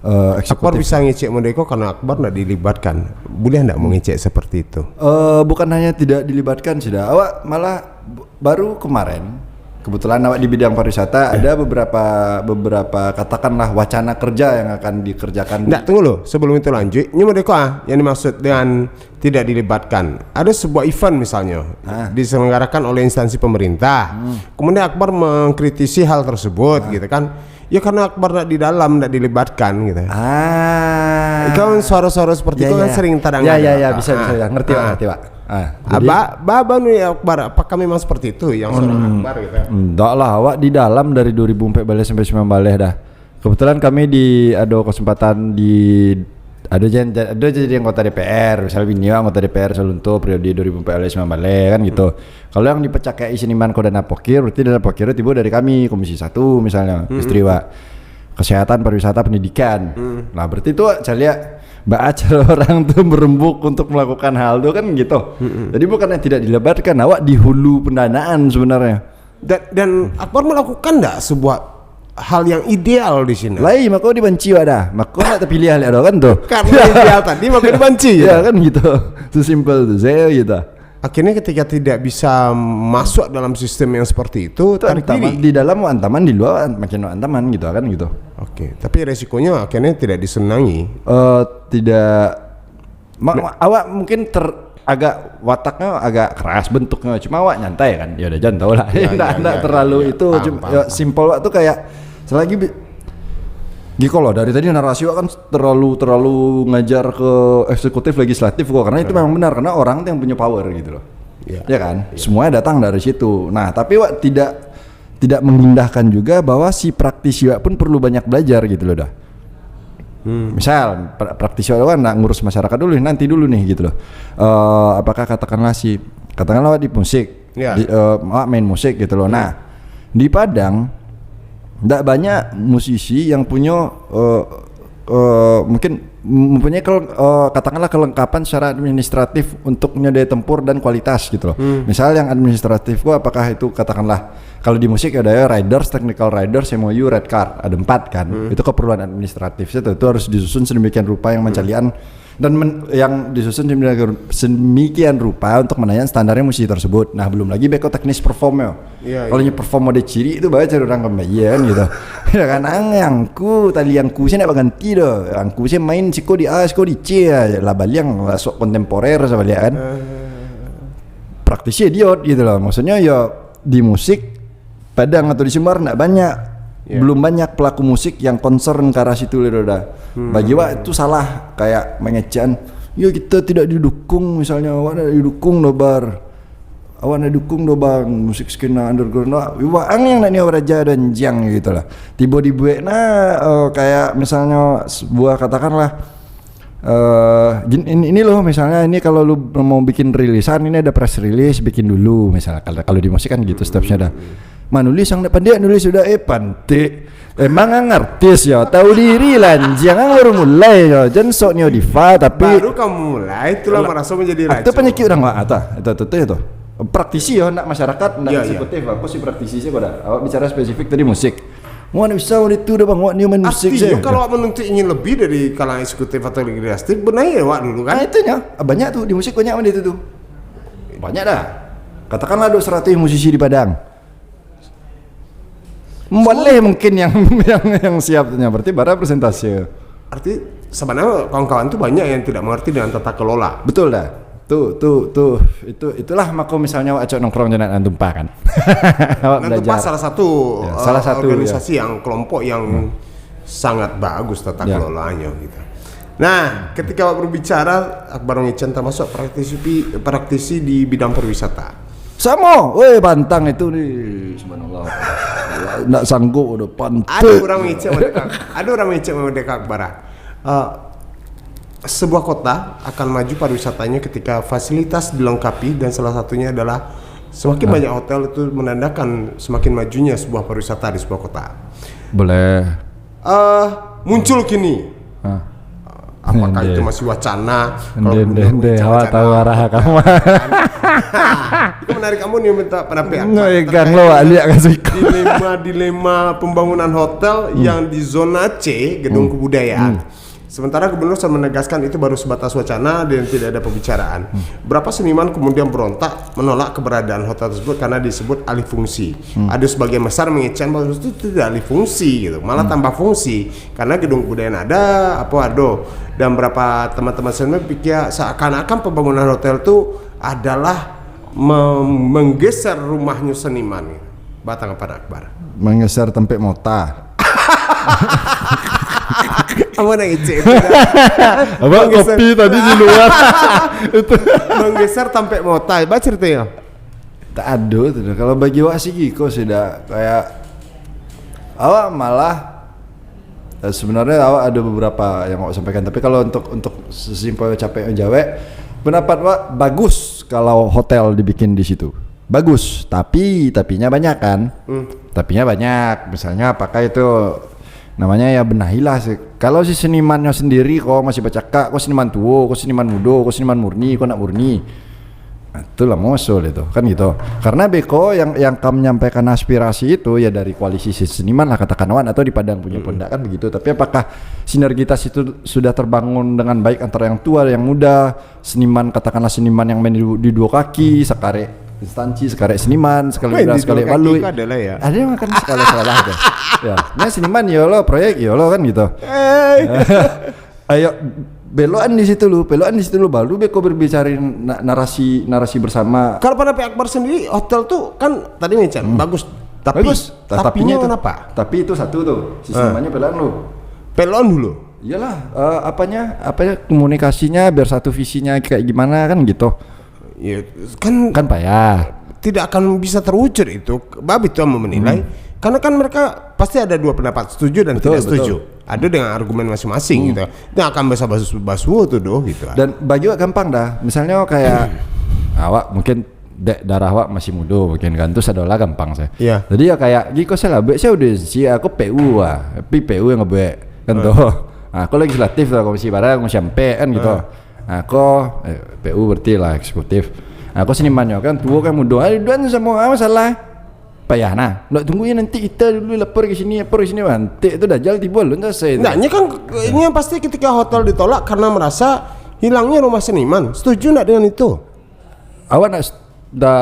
eh, Akbar eksekutif. Bisa ngecek model ko karena Akbar ndak dilibatkan. Boleh ndak mau ngecek seperti itu? Eh, bukan hanya tidak dilibatkan sudah. Awak malah b- baru kemarin kebetulan awak di bidang pariwisata ada beberapa beberapa katakanlah wacana kerja yang akan dikerjakan. Ndak, tunggu lo. Sebelum itu lanjut, ini model ko ah yang dimaksud dengan tidak dilibatkan. Ada sebuah event misalnya Ah. diselenggarakan oleh instansi pemerintah. Kemudian Akbar mengkritisi hal tersebut gitu kan. Ya karena Akbar ndak di dalam, ndak dilibatkan gitu. Ah. Kan suara-suara seperti Ya, itu ya, kan ya. sering terdengar. Ya, ya, ya, Ah, bisa, ah. Bisa, ya. Ngerti, Ah. Pak, ngerti, Pak. Ah, Ah, ba, ba, ba nu ya Akbar, apakah memang seperti itu yang seorang Akbar gitu? Enggak lah, awak di dalam dari dua ribu empat belas sampai sembilan belas dah. Kebetulan kami di ada kesempatan di ada jadi ada jadi anggota D P R, misalnya bini anggota D P R Salunto periode dua ribu empat belas sambilan belas kan gitu. Kalau yang dipercayai seniman ko Dana Pokir, berarti Dana Pokir tiba dari kami Komisi satu misalnya, istri wak. Kesehatan, pariwisata, pendidikan. Nah, berarti itu saya lihat baa cara orang tu berembuk untuk melakukan hal tu kan gitu. Jadi bukannya tidak dilebatkan, awak di hulu pendanaan sebenarnya. Dan, dan Akbar melakukan ndak sebuah hal yang ideal di sini. Lai, mako dibanci wak dah. Mako nak terpilih lihat kan tu. Karena ideal tadi, mako dibanci. Ya kan gitu. Sesimpel tu. Saya gitu. Akhirnya ketika tidak bisa masuk dalam sistem yang seperti itu, Itu tarik antaman diri. Di dalam wak antaman, di luar makin wak antaman gitu kan gitu. Oke, tapi resikonya akhirnya tidak disenangi. Eh tidak ma- ma- awak mungkin ter agak wataknya agak keras bentuknya, cuma awak nyantai kan, ya udah jangan tahu lah. Ya, Nggak ya, nggak ya, terlalu ya, ya. Itu Paham, cuma paham, ya, paham. Simpel wak tuh kayak selagi bi- Giko loh, dari tadi narasi wak kan terlalu terlalu ngajar ke eksekutif legislatif kok, karena itu memang benar, karena orang tuh yang punya power gitu loh. Iya. Ya kan? Semuanya datang dari situ. Nah, tapi wak tidak tidak mengindahkan juga bahwa si praktisi wak pun perlu banyak belajar gitu loh dah. Misal pra- praktisi wak kan nak ngurus masyarakat dulu nih, nanti dulu nih gitu loh. Eh, apakah katakanlah si katakanlah wak di musik, Ya. di, eh, wak main musik gitu loh. Nah, di Padang ndak banyak musisi yang punya eh, eh, mungkin mempunyai kel- eh, katakanlah kelengkapan secara administratif untuk nyediain tempur dan kualitas gitu loh. Misal yang administratif gua apakah itu katakanlah kalau di musik ada ya riders, technical riders, M O U, red card, ada empat kan. Itu keperluan administratif itu, itu harus disusun sedemikian rupa yang mencalian dan men- yang disusun sedemikian, sedemikian rupa untuk menaikkan standarnya musisi tersebut. Nah, belum lagi beko teknis performnya. Iya, Kalau nyo perform mode ciri itu baru cari orang kembali kan gitu. Ya kan, ang angku tali angku sih nak berganti doh. Angku sih main siko di A, siko di C ya. Lah baliang masuk kontemporer sabaliak kan. Praktisi idiot gitu loh. Maksudnya ya di musik Padang atau di Sumbar ndak banyak. Ya. Belum banyak pelaku musik yang concern ke arah situ lah dah. Bagi wak itu salah kayak mengecekan. Ya kita tidak didukung misalnya awak tidak didukung doh bar. Awak nak dukung doh bang musik skena underground awak. Wak ang yang nak niau raja dan jiang gitu lah. Tibo dibuek nah eh, kayak misalnya sebuah katakanlah eh gin- ini, ini loh misalnya ini kalau lu mau bikin rilisan ini ada press release bikin dulu misalnya kalau kalau di musik kan gitu stepsnya dah. Manulis yang nak pandai nulis sudah eh pantik. Emang ang artis ya, tahu diri lah anjing ang baru mulai ya. Jangan sok neo diva tapi Baru kamu mulai, itulah merasa menjadi raja. Itu penyakit orang wak ata. Itu itu itu. Praktisi ya nak masyarakat, nak Ya, ya. Eksekutif aku si praktisi sih kau dah. Awak bicara spesifik tadi musik. Wah, nak bisa wak itu dah bang, wak ni main musik Artinya sih. Kalau awak menuntut ingin lebih dari kalangan eksekutif atau legislatif, benahi awak dulu kan? Nah, itu nya. Banyak tuh di musik banyak mana itu tuh. Banyak dah. Katakanlah ada seratus musisi di Padang. Boleh mungkin yang yang yang siap tu nya. Berarti bara presentasi. Arti sebenarnya kawan-kawan tu banyak yang tidak mengerti dengan tata kelola. Betul dah. Tu tu tu itu itulah mako misalnya awak acok nongkrong je nak nan tumpah kan. Awak Nan tumpah belajar. Salah satu Ya, uh, salah satu, organisasi yang kelompok yang sangat bagus tata Ya. kelolanya gitu. Nah, ketika awak berbicara, Akbar Ngecen termasuk praktisi praktisi di bidang pariwisata. Sama, weh bantang itu ni subhanallah. Nak sanggup udah pantik. Ada orang mengecek mereka. Ada orang mengecek mereka Akbar. Uh, sebuah kota akan maju pariwisatanya ketika fasilitas dilengkapi dan salah satunya adalah semakin banyak hotel itu menandakan semakin majunya sebuah pariwisata di sebuah kota. Boleh. Eh, muncul kini. Ah. Apakah Ndeh. Itu masih wacana? Kalau Ndeh, benar ndeh, ndeh. wacana, Awak tahu arah kamu. Itu menarik kamu nih minta pendapat. Ngegang lo awak lihat kan siko. Dilema dilema pembangunan hotel yang di zona C gedung kebudayaan. Sementara gubernur sudah menegaskan itu baru sebatas wacana dan tidak ada pembicaraan. Berapa seniman kemudian berontak menolak keberadaan hotel tersebut karena disebut alih fungsi. Ada sebagian besar mengecek bahwa itu tidak alih fungsi gitu, malah tambah fungsi karena gedung kebudayaan ada, apa ada. Dan berapa teman-teman seniman pikir seakan-akan pembangunan hotel itu adalah mem- menggeser rumahnya seniman. Batang apa Akbar? Menggeser tempat mota. Apa nak ngecek itu? Abang Menggeser- kopi tadi di luar. Itu. Menggeser tampek mota. Apa ceritanya? Tak ada tu dah. Kalau bagi awak sih kiko sih dah kayak awak malah eh, sebenarnya awak ada beberapa yang awak sampaikan tapi kalau untuk untuk sesimpel capek menjawab pendapat awak bagus kalau hotel dibikin di situ bagus tapi tapinya banyak kan tapinya banyak misalnya apakah itu namanya ya benahilah sih kalau si senimannya sendiri kok masih bercakap kok seniman tua kok seniman muda kok seniman murni kok nak murni Nah, itulah musuh itu, kan gitu. Karena beko yang yang ka menyampaikan aspirasi itu ya dari koalisi seniman lah, katakan wan, atau di Padang punya pun ndak, kan begitu. Tapi apakah sinergitas itu sudah terbangun dengan baik antara yang tua, yang muda, seniman, katakanlah seniman yang main di, di duo kaki, sakarek instansi, sakarek seniman, sekali Main beras, di duo sekali kaki balui. Itu adalah ya. Ada yang makan sekali salah tu. Ya, nah, seniman yo lo, proyek yo lo, kan gitu. Eh. Ayo, belokan di situ lu, belokan di situ lu, baru beko berbicara na- narasi narasi bersama. Kalau pada Pak Akbar sendiri, hotel tu kan tadi macam bagus, tapi Bagus. Ta- tapinya tapinya itu kenapa? Tapi itu satu tuh, si Ah. Senimannya belokan lu. Belokan dulu. Iyalah, eh, apanya, apanya komunikasinya biar satu visinya kayak gimana, kan gitu. Ya, kan Kan payah. Tidak akan bisa terwujud itu. Bab itu yang menilai. Hmm. Karena kan mereka pasti ada dua pendapat, setuju dan Betul, tidak setuju. Betul. Ada dengan argumen masing-masing Hmm. gitu. Nah, akan basa-basu basuo tu doh gitu. Dan bagi awak gampang dah. Misalnya kayak awak mungkin dek darah awak masih muda mungkin kan, tu sadolah gampang saya. Iya. Jadi ya kayak giko salah buat saya udah si aku P U ah. Tapi P U yang buat kan Ah. tu. Nah, aku legislatif lah, komisi barang, komisi ampek kan gitu. Ah. Nah, aku eh, P U berarti lah eksekutif. Nah, aku senimannyo kan tuo kan muda. Aduh, duan sama ah, masalah. Payah nah. Nak tunggu ya nanti kita dulu lapor ke sini, lapor ke sini, nanti itu Dajjal tiba, belum selesai tu. Nah, ini kan ini yang pasti ketika hotel ditolak karena merasa hilangnya rumah seniman. Setuju ndak dengan itu? Awak nak s- da,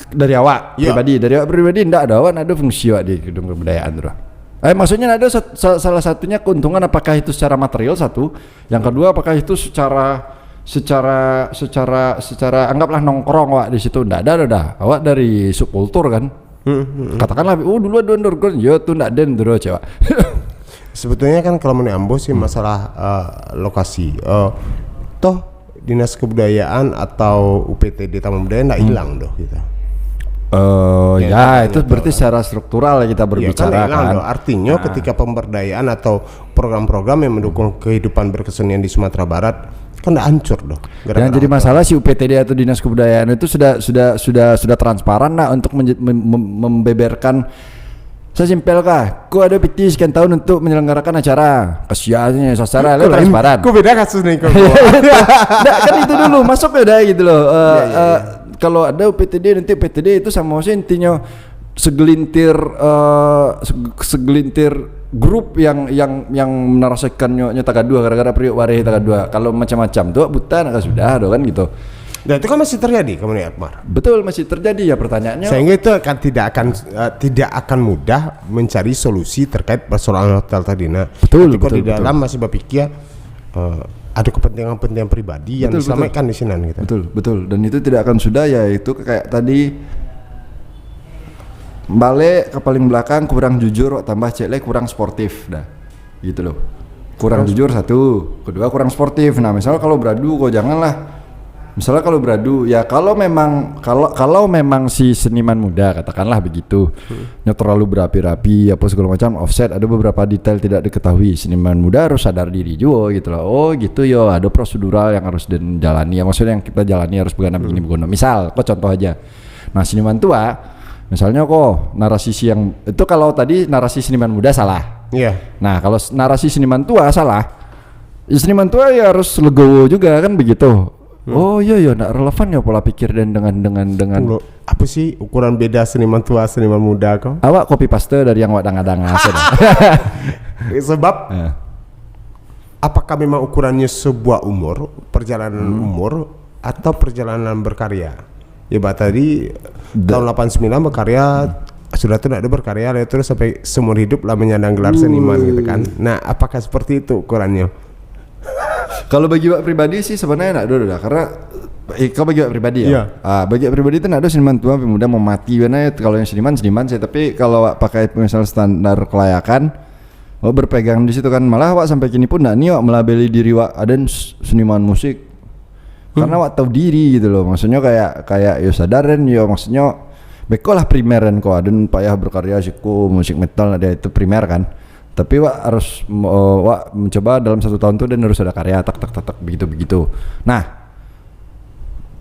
dari awak Ya. pribadi, dari awak pribadi ndak ada, awak ndak ada fungsi awak di gedung kebudayaan tu dah. Eh, maksudnya ndak ada sa- sa- salah satunya keuntungan, apakah itu secara material satu, yang kedua apakah itu secara secara secara secara anggaplah nongkrong awak di situ, ndak ada dah. Awak dari subkultur kan. Hmm, hmm, hmm. Katakanlah, oh dulu ada underground, yo tu ndak den tu doh, cewek. Sebetulnya kan kalau menurut ambo sih Hmm. masalah eh, lokasi, eh, toh dinas kebudayaan atau U P T D Taman Budaya ndak Hmm. hilang doh gitu. Eh, Ya, ya, kan itu nggak berarti tahu. secara struktural kita Ya, kan berbicara nggak hilang kan. doh. Artinya Nah. ketika pemberdayaan atau program-program yang mendukung kehidupan berkesenian di Sumatera Barat kan ndak hancur doh. Gara-gara Yang jadi hotel. masalah si U P T D atau dinas kebudayaan itu sudah sudah sudah sudah transparan nak untuk menje- mem- mem- membeberkan sesimpel kah? Ku ada piti sekian tahun untuk menyelenggarakan acara. Kasiannya sasaran Kau lain lain, transparan. kau beda kasus nih kau. Nggak, kan itu dulu masuk ke dah gitu loh. Eh, Iya, iya, eh, iya. Kalau ada U P T D nanti U P T D itu sama sih intinya segelintir eh, seg- segelintir grup yang yang yang menarasikannya nyata kadua gara-gara periuk wareh nyata kadua. Kalau macam-macam tu buta nak sudah doh kan gitu. Dan itu kan masih terjadi kemudian Akbar. Betul, masih terjadi ya pertanyaannya. Sehingga itu akan tidak akan eh, tidak akan mudah mencari solusi terkait persoalan hotel tadi. Nah, Betul, nanti kalau betul, di dalam betul. masih berpikir eh, ada kepentingan-kepentingan pribadi yang Betul, betul. disampaikan di sini gitu. Betul, betul. Dan itu tidak akan sudah ya itu kayak tadi balik ke paling belakang kurang jujur tambah cek lagi kurang sportif dah. Gitu loh. Kurang Kurang jujur satu, kedua kurang sportif. Nah, misalnya kalau beradu kok janganlah. Misalnya kalau beradu ya kalau memang kalau kalau memang si seniman muda katakanlah begitu, Hmm. nyo terlalu berapi-rapi apa segala macam offset ada beberapa detail tidak diketahui. Seniman muda harus sadar diri juga gitu loh. Oh gitu yo, ada prosedural yang harus dijalani. Ya maksudnya yang kita jalani harus begana begini Hmm. beguna. Misal, kok contoh aja. Nah, seniman tua, misalnya kok narasi si yang itu kalau tadi narasi seniman muda salah. Iya. Nah, kalau s- narasi seniman tua salah, ya seniman tua ya harus legowo juga kan begitu. Hmm. Oh iya iya, nak relevan ya pola pikir dan dengan dengan dengan Tunggu, apa sih ukuran beda seniman tua seniman muda kau? Awak copy paste dari yang awak danga-danga saja. Sebab Eh. apakah memang ukurannya sebuah umur, perjalanan Hmm. umur atau perjalanan berkarya? Ya bah tadi Da- tahun delapan sembilan berkarya sudah tu nak ada berkarya dia terus sampai seumur hidup lah menyandang gelar seniman gitu kan. Nah, apakah seperti itu ukurannya? Kalau bagi awak pribadi sih sebenarnya nak dulu dah karena eh, kau bagi awak pribadi ya. Iya. Ah, bagi awak pribadi tu nak ada seniman tua tapi muda mau mati benar kalau yang seniman seniman sih tapi kalau awak pakai misal standar kelayakan awak berpegang di situ kan malah awak sampai kini pun nak ni awak melabeli diri awak ada s- seniman musik karena awak tahu diri gitu loh maksudnya kayak kayak yo sadar dan yo maksudnya beko lah primer kan kau ada payah berkarya siko musik metal ada itu primer kan tapi wak harus uh, wak mencoba dalam satu tahun tu dan harus ada karya tak tak tak tak begitu begitu nah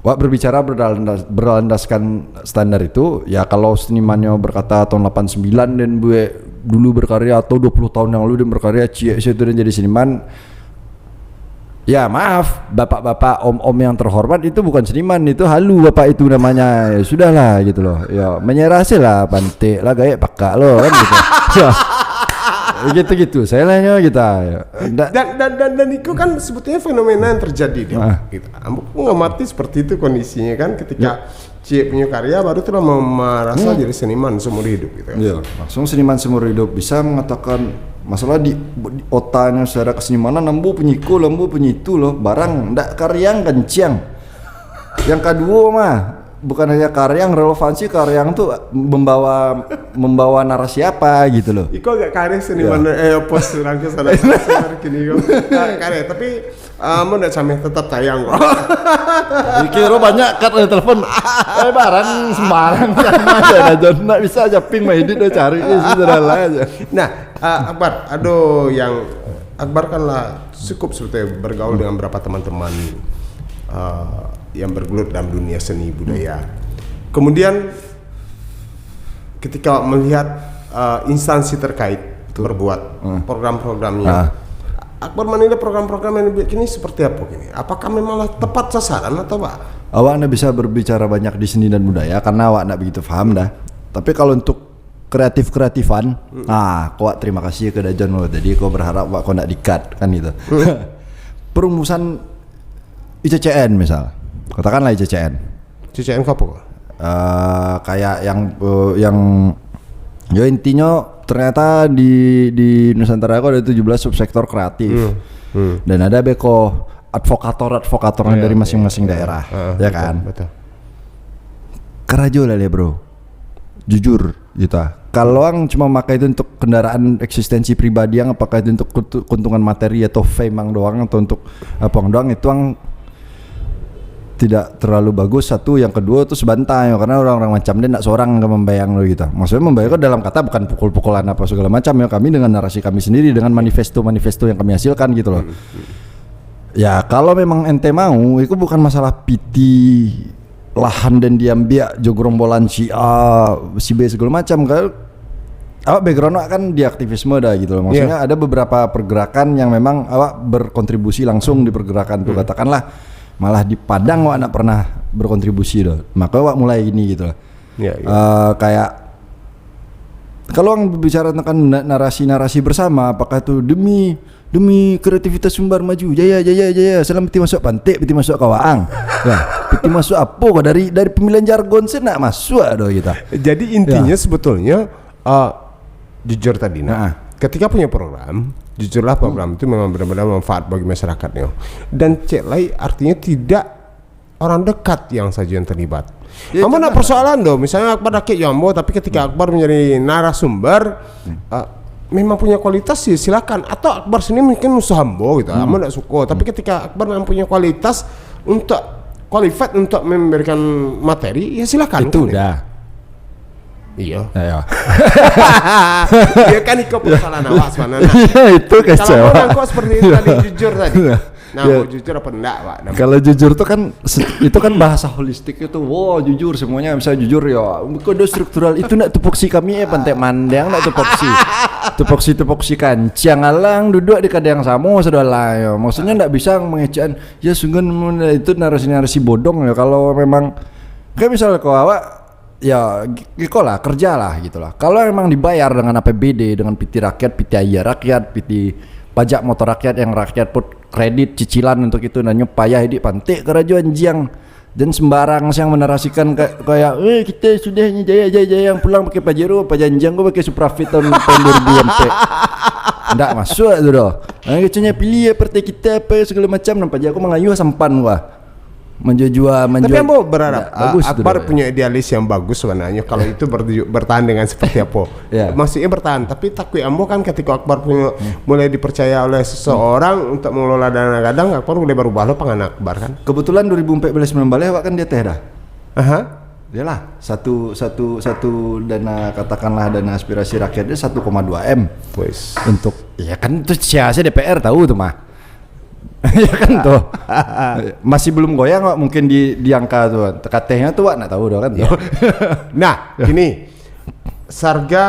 wak berbicara berlandas, berlandaskan standar itu ya kalau senimannya berkata tahun delapan sembilan dan buat dulu berkarya atau dua puluh tahun yang lalu dan berkarya ciek itu dan jadi seniman Ya, maaf, bapak-bapak, om-om yang terhormat, itu bukan seniman, itu halu bapak itu namanya. Ya, sudahlah gitu loh. Ya, menyerah sajolah, pantek lah, gaek pakak lo kan gitu. Ya. Gitu-gitu, salahnya kita. Ya. Ndak Dan dan dan dan itu kan sebetulnya fenomena yang terjadi dia. Ah. Gitu. Ambo pun ngamati seperti itu kondisinya kan, ketika ciek punya karya, baru tu lah me-, merasa jadi seniman seumur hidup gitu kan. Ya, langsung seniman seumur hidup bisa mengatakan masalah di, di otaknya secara kesenimanan, ambo punyo iko, ambo punyo itu loh, barang ndak karya kanciang. Yang kedua mah, bukan hanya karya, relevansi karya tu membawa membawa narasi apa gitu loh. Iko agak kareh seniman, eh, pos urang ke sana, sana kini ko. Ah, kareh, tapi, ah, ambo ndak cameh, tetap tayang kok. Dikiro banyak kat ada telepon. Eh, barang sembarang sama aja, Jon. Ndak bisa aja ping mah edit, dah cari, eh, sudahlah aja. Nah, ah, Akbar, aduh, yang Akbar kan lah cukup sebetulnya bergaul dengan beberapa teman-teman, ah, yang bergelut dalam dunia seni budaya. Kemudian ketika melihat, ah, instansi terkait berbuat program-programnya, Akbar menilai program-program yang dibuat kini seperti apa kini? Apakah memanglah tepat sasaran atau apa? Awak ndak bisa berbicara banyak di seni dan budaya karena awak ndak begitu paham dah. Tapi kalau untuk kreatif-kreatifan, ah, ko wak terima kasih ke Dajon lo tadi, ko berharap wak ko ndak di-cut, kan gitu. Perumusan I C C N misal, katakanlah I C C N. C C N ko apo? Eh, kayak yang, eh, yang, yo, intinyo ternyata di di Nusantara ko ada tujuh belas subsektor kreatif. Dan ada beko advokator-advokator dari masing-masing daerah, ya kan? Betul. Karajo lah deh, bro. Jujur gitu ah. Kalau ang cuma makai itu untuk kendaraan eksistensi pribadi ang, apakah itu untuk keuntu-, keuntungan materi atau fame ang doang, atau untuk apa ang doang, itu ang tidak terlalu bagus. Satu, yang kedua tu sebantai, karena orang-orang macam dia nak seorang ke membayang lo gitu. Maksudnya membayang ko dalam kata bukan pukul-pukulan apa segala macam ya. Kami dengan narasi kami sendiri, dengan manifesto-manifesto yang kami hasilkan gitu loh. Ya, kalau memang ente mau, itu bukan masalah piti lahan dan diambiak jo gerombolan si A, si B segala macam kan. Awak background awak kan di aktivisme dah gitu loh. Maksudnya ada beberapa pergerakan yang memang awak berkontribusi langsung di pergerakan tu. Katakanlah malah di Padang awak nak pernah berkontribusi doh. Maka awak mulai ini gitu loh. Eh, kayak kalau orang berbicara tentang na-, narasi-narasi bersama, apakah itu demi demi kreativitas Sumbar maju, jaya, jaya, jaya, salam piti masuk pantek, piti masuk kawaang. Ya, piti masuk apa kau dari dari pemilihan jargon saya nak masuk ada kita. Jadi intinya sebetulnya, uh, jujur tadi nah, ketika punya program, jujurlah program itu memang benar-benar manfaat bagi masyarakatnya. Dan cek lai artinya tidak orang dekat yang saja yang terlibat. Ya, ambo nak persoalan doh, misalnya Akbar dakek jo ambo, tapi ketika Akbar menjadi narasumber, ah, memang punya kualitas, ya silakan. Atau Akbar sendiri mungkin musuh ambo gitu, ambo ndak suko. Tapi ketika Akbar memang punya kualitas untuk qualified untuk memberikan materi, ya silakan. Itu kan, ya? Dah. Iyo. Ya, ya. Ya kan, iko persoalan awak sebenarnya. Iya, itu. Kalau kecewa. Orang kok seperti itu tadi, jujur tadi. Iya. Nah, ya, mau jujur apa enggak, Pak? Kalau jujur tuh kan se-, itu kan bahasa holistik itu. Wow, jujur semuanya bisa jujur ya. Kode struktural itu nak tupoksi kami, eh, pantai mandang nak tupoksi. Tupoksi-tupoksi kancang alang duduk di kadang samo sudah lah ya. Maksudnya ndak bisa mengecekan ya sungguh itu narasi-narasi bodong ya. Kalau memang kayak misalnya kau awak ya, gi-, giko lah, kerja lah gitu lah. Kalau emang dibayar dengan A P B D, dengan piti rakyat, piti aia rakyat, piti pajak motor rakyat yang rakyat put kredit cicilan untuk itu, nanyo payah iduik pantek karajo anjiang. Dan sembarang siang menarasikan ka-, kayak, "Eh, kita sudah ni jaya, jaya, jaya," yang pulang pakai Pajero, pajanjiang ko pakai Supra Fit tahun, tahun dua ribu empat. Ndak masuk tu doh. Ah, kecilnya pilih ya partai kita apa segala macam, nampak je aku mengayuh sampan gua. Menjua-jua, menjua. Tapi ambo berharap, ah, Akbar punya idealis yang bagus sebenarnya. Kalau itu berju-, bertahan dengan seperti apa? Ya. Maksudnya bertahan, tapi takut ambo kan ketika Akbar punya mulai dipercaya oleh seseorang untuk mengelola dana gadang, Akbar boleh berubah lo pangan Akbar kan? Kebetulan dua ribu empat belas sembilan belas awak kan di ateh dah. Aha. Yalah, satu, satu, satu dana, katakanlah dana aspirasi rakyat dia satu koma dua M. Wes. Untuk, ya kan itu sia-sia D P R tahu tu mah. Ya kan tuh. Masih belum goyang wak mungkin di, di angka tu. Tekatehnya tu wak nak tahu dah kan tuh. Nah, gini. Sarga,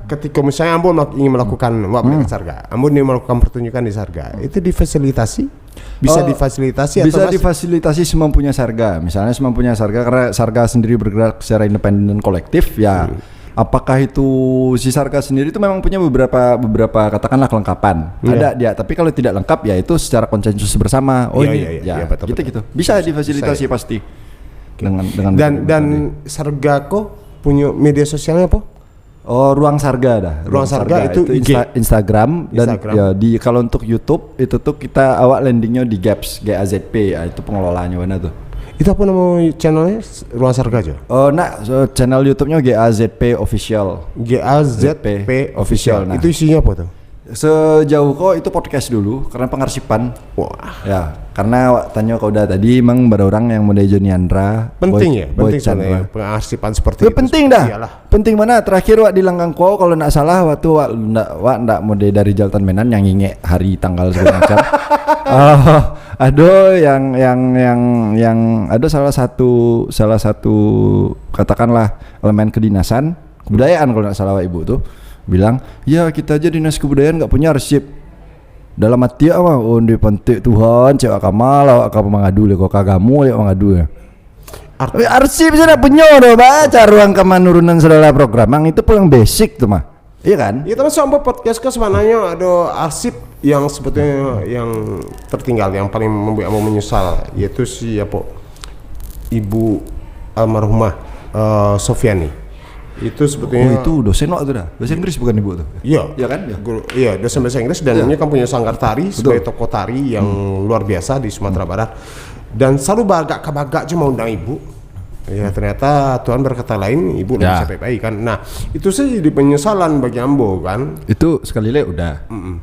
ketika misalnya ambo melak-, ingin melakukan, wak, hmm, sarga, ambo ingin melakukan pertunjukan di sarga, itu difasilitasi? Bisa, eh, difasilitasi atau bisa masih difasilitasi semampunya sarga. Misalnya semampunya sarga, karena sarga sendiri bergerak secara independen dan kolektif, ya. Hmm. Apakah itu si sarga sendiri itu memang punya beberapa, beberapa, katakanlah, kelengkapan? Iya. Ada dia, tapi kalau tidak lengkap, ya itu secara konsensus bersama. Oh, iya, ini, iya, iya, ya, iya, betul, gitu, betul. Gitu. Bisa, bisa, difasilitasi, bisa, ya, pasti. Oke. Dengan, dengan dan, dan tadi. Sarga ko punya media sosialnya apa? Oh, Ruang Sarga dah. Ruang Sarga itu I G. Insta-, Instagram dan Instagram. Ya, di, kalau untuk YouTube itu tuh kita, awak landingnya di Gaps, G A Z P, ah, itu pengelolanya mana tuh. Itu apa nama channelnya? Ruang Sarga aja? Oh, nak, so, channel YouTube-nya G A Z P Official. G A Z P Official, nah. Itu isinya apa tuh? Sejauh ko itu podcast dulu, karena pengarsipan. Wah. Ya, karena awak tanyo kau dah tadi, emang bara urang yang model Joni Andra, penting Boy, ya, Boy penting Chandra. Sebenarnya pengarsipan seperti itu. Ya, penting dah. Iyalah. Penting mana? Terakhir wak di Langgang Kuau, kalau ndak salah, waktu wak ndak, wak ndak mode dari Jaltan Menan yang ingek hari, tanggal, segala macam. Ah, ado yang, yang, yang, yang, ado salah satu, salah satu, katakanlah, elemen kedinasan, kebudayaan, kalau ndak salah, wak ibu tu bilang, "Ya, kita aja dinas kebudayaan nggak punya arsip. Dalam hati awak mah, oh, di pantik Tuhan, cek awak ka ma lah, awak ka mangadu leh, ko ka agamo, awak mangadu leh." Art- Tapi arsip sajo ndak punyo doh, baca ruang kamanurunan segala program. Mang itu paling basic tu mah. Iya kan? Ya, termasuk ambo podcast ko sebenarnya ado arsip yang sebetulnya yang tertinggal, yang paling membuat ambo menyesal, yaitu si apa, Ibu almarhumah, eh, Sofiani. Itu sebetulnya. Oh, itu dosen wak tu dah. Bahasa Inggris bukan ibu tu? Iya. Iya kan? Iya. Guru, iya, dosen bahasa Inggris dan, iya, dia kan punya sanggar tari, betul, sebagai tokoh tari yang, hmm, luar biasa di Sumatera, hmm, Barat. Dan selalu bagak-bagak cuma undang ibu. Ya, ternyata Tuhan berkata lain, ibu lebih, ya, sampai baik kan. Nah, itu saja jadi penyesalan bagi ambo kan. Itu sekali lek udah. Mm-mm.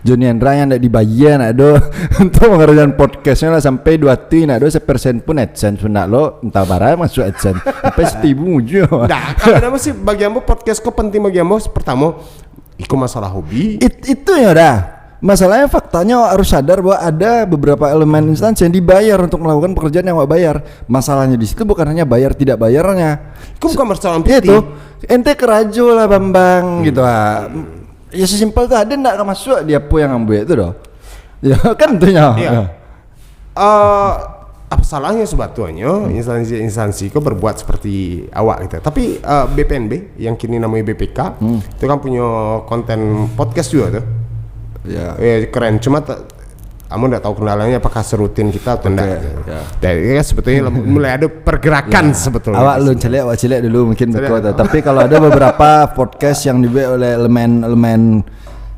Joni Andra yang ndak dibayar nak do untuk mengerjakan podcastnya lah, sampai dua ti nak do, sepersen pun AdSense pun nak lo, entah bara masuk AdSense. Sampai seribu je. Nah, kalau nama sih bagi ambo podcast ko penting bagi ambo, pertama, iko masalah hobi. It-, itu ya dah. Masalahnya, faktanya harus sadar bahwa ada beberapa elemen instansi yang dibayar untuk melakukan pekerjaan yang awak bayar. Masalahnya di situ bukan hanya bayar tidak bayarnya. Itu bukan persoalan itu piti. Ente kerajo lah, Bambang, hmm, gitu ah. Ya, sesimpel tu, ada ndak ka masuk di apo yang ambo buek tu doh. Ya, kan tu nyo. Iya. Ya. Eh, apa salahnya sebetulnya, hmm, instansi-instansi ko berbuat seperti awak gitu. Tapi, eh, B P N B yang kini namanya B P K, hmm, itu kan punya konten podcast juga tuh. Ya. Eh, keren. Cuma ta-, kamu ndak tahu kendalanya apakah serutin kita atau ndak. Oke, ya. Jadi kan sebetulnya mulai ada pergerakan, ya, sebetulnya. Awak lu caliak, awak caliak dulu mungkin beko tu. Tapi kalau ada beberapa podcast yang dibuat oleh elemen-elemen,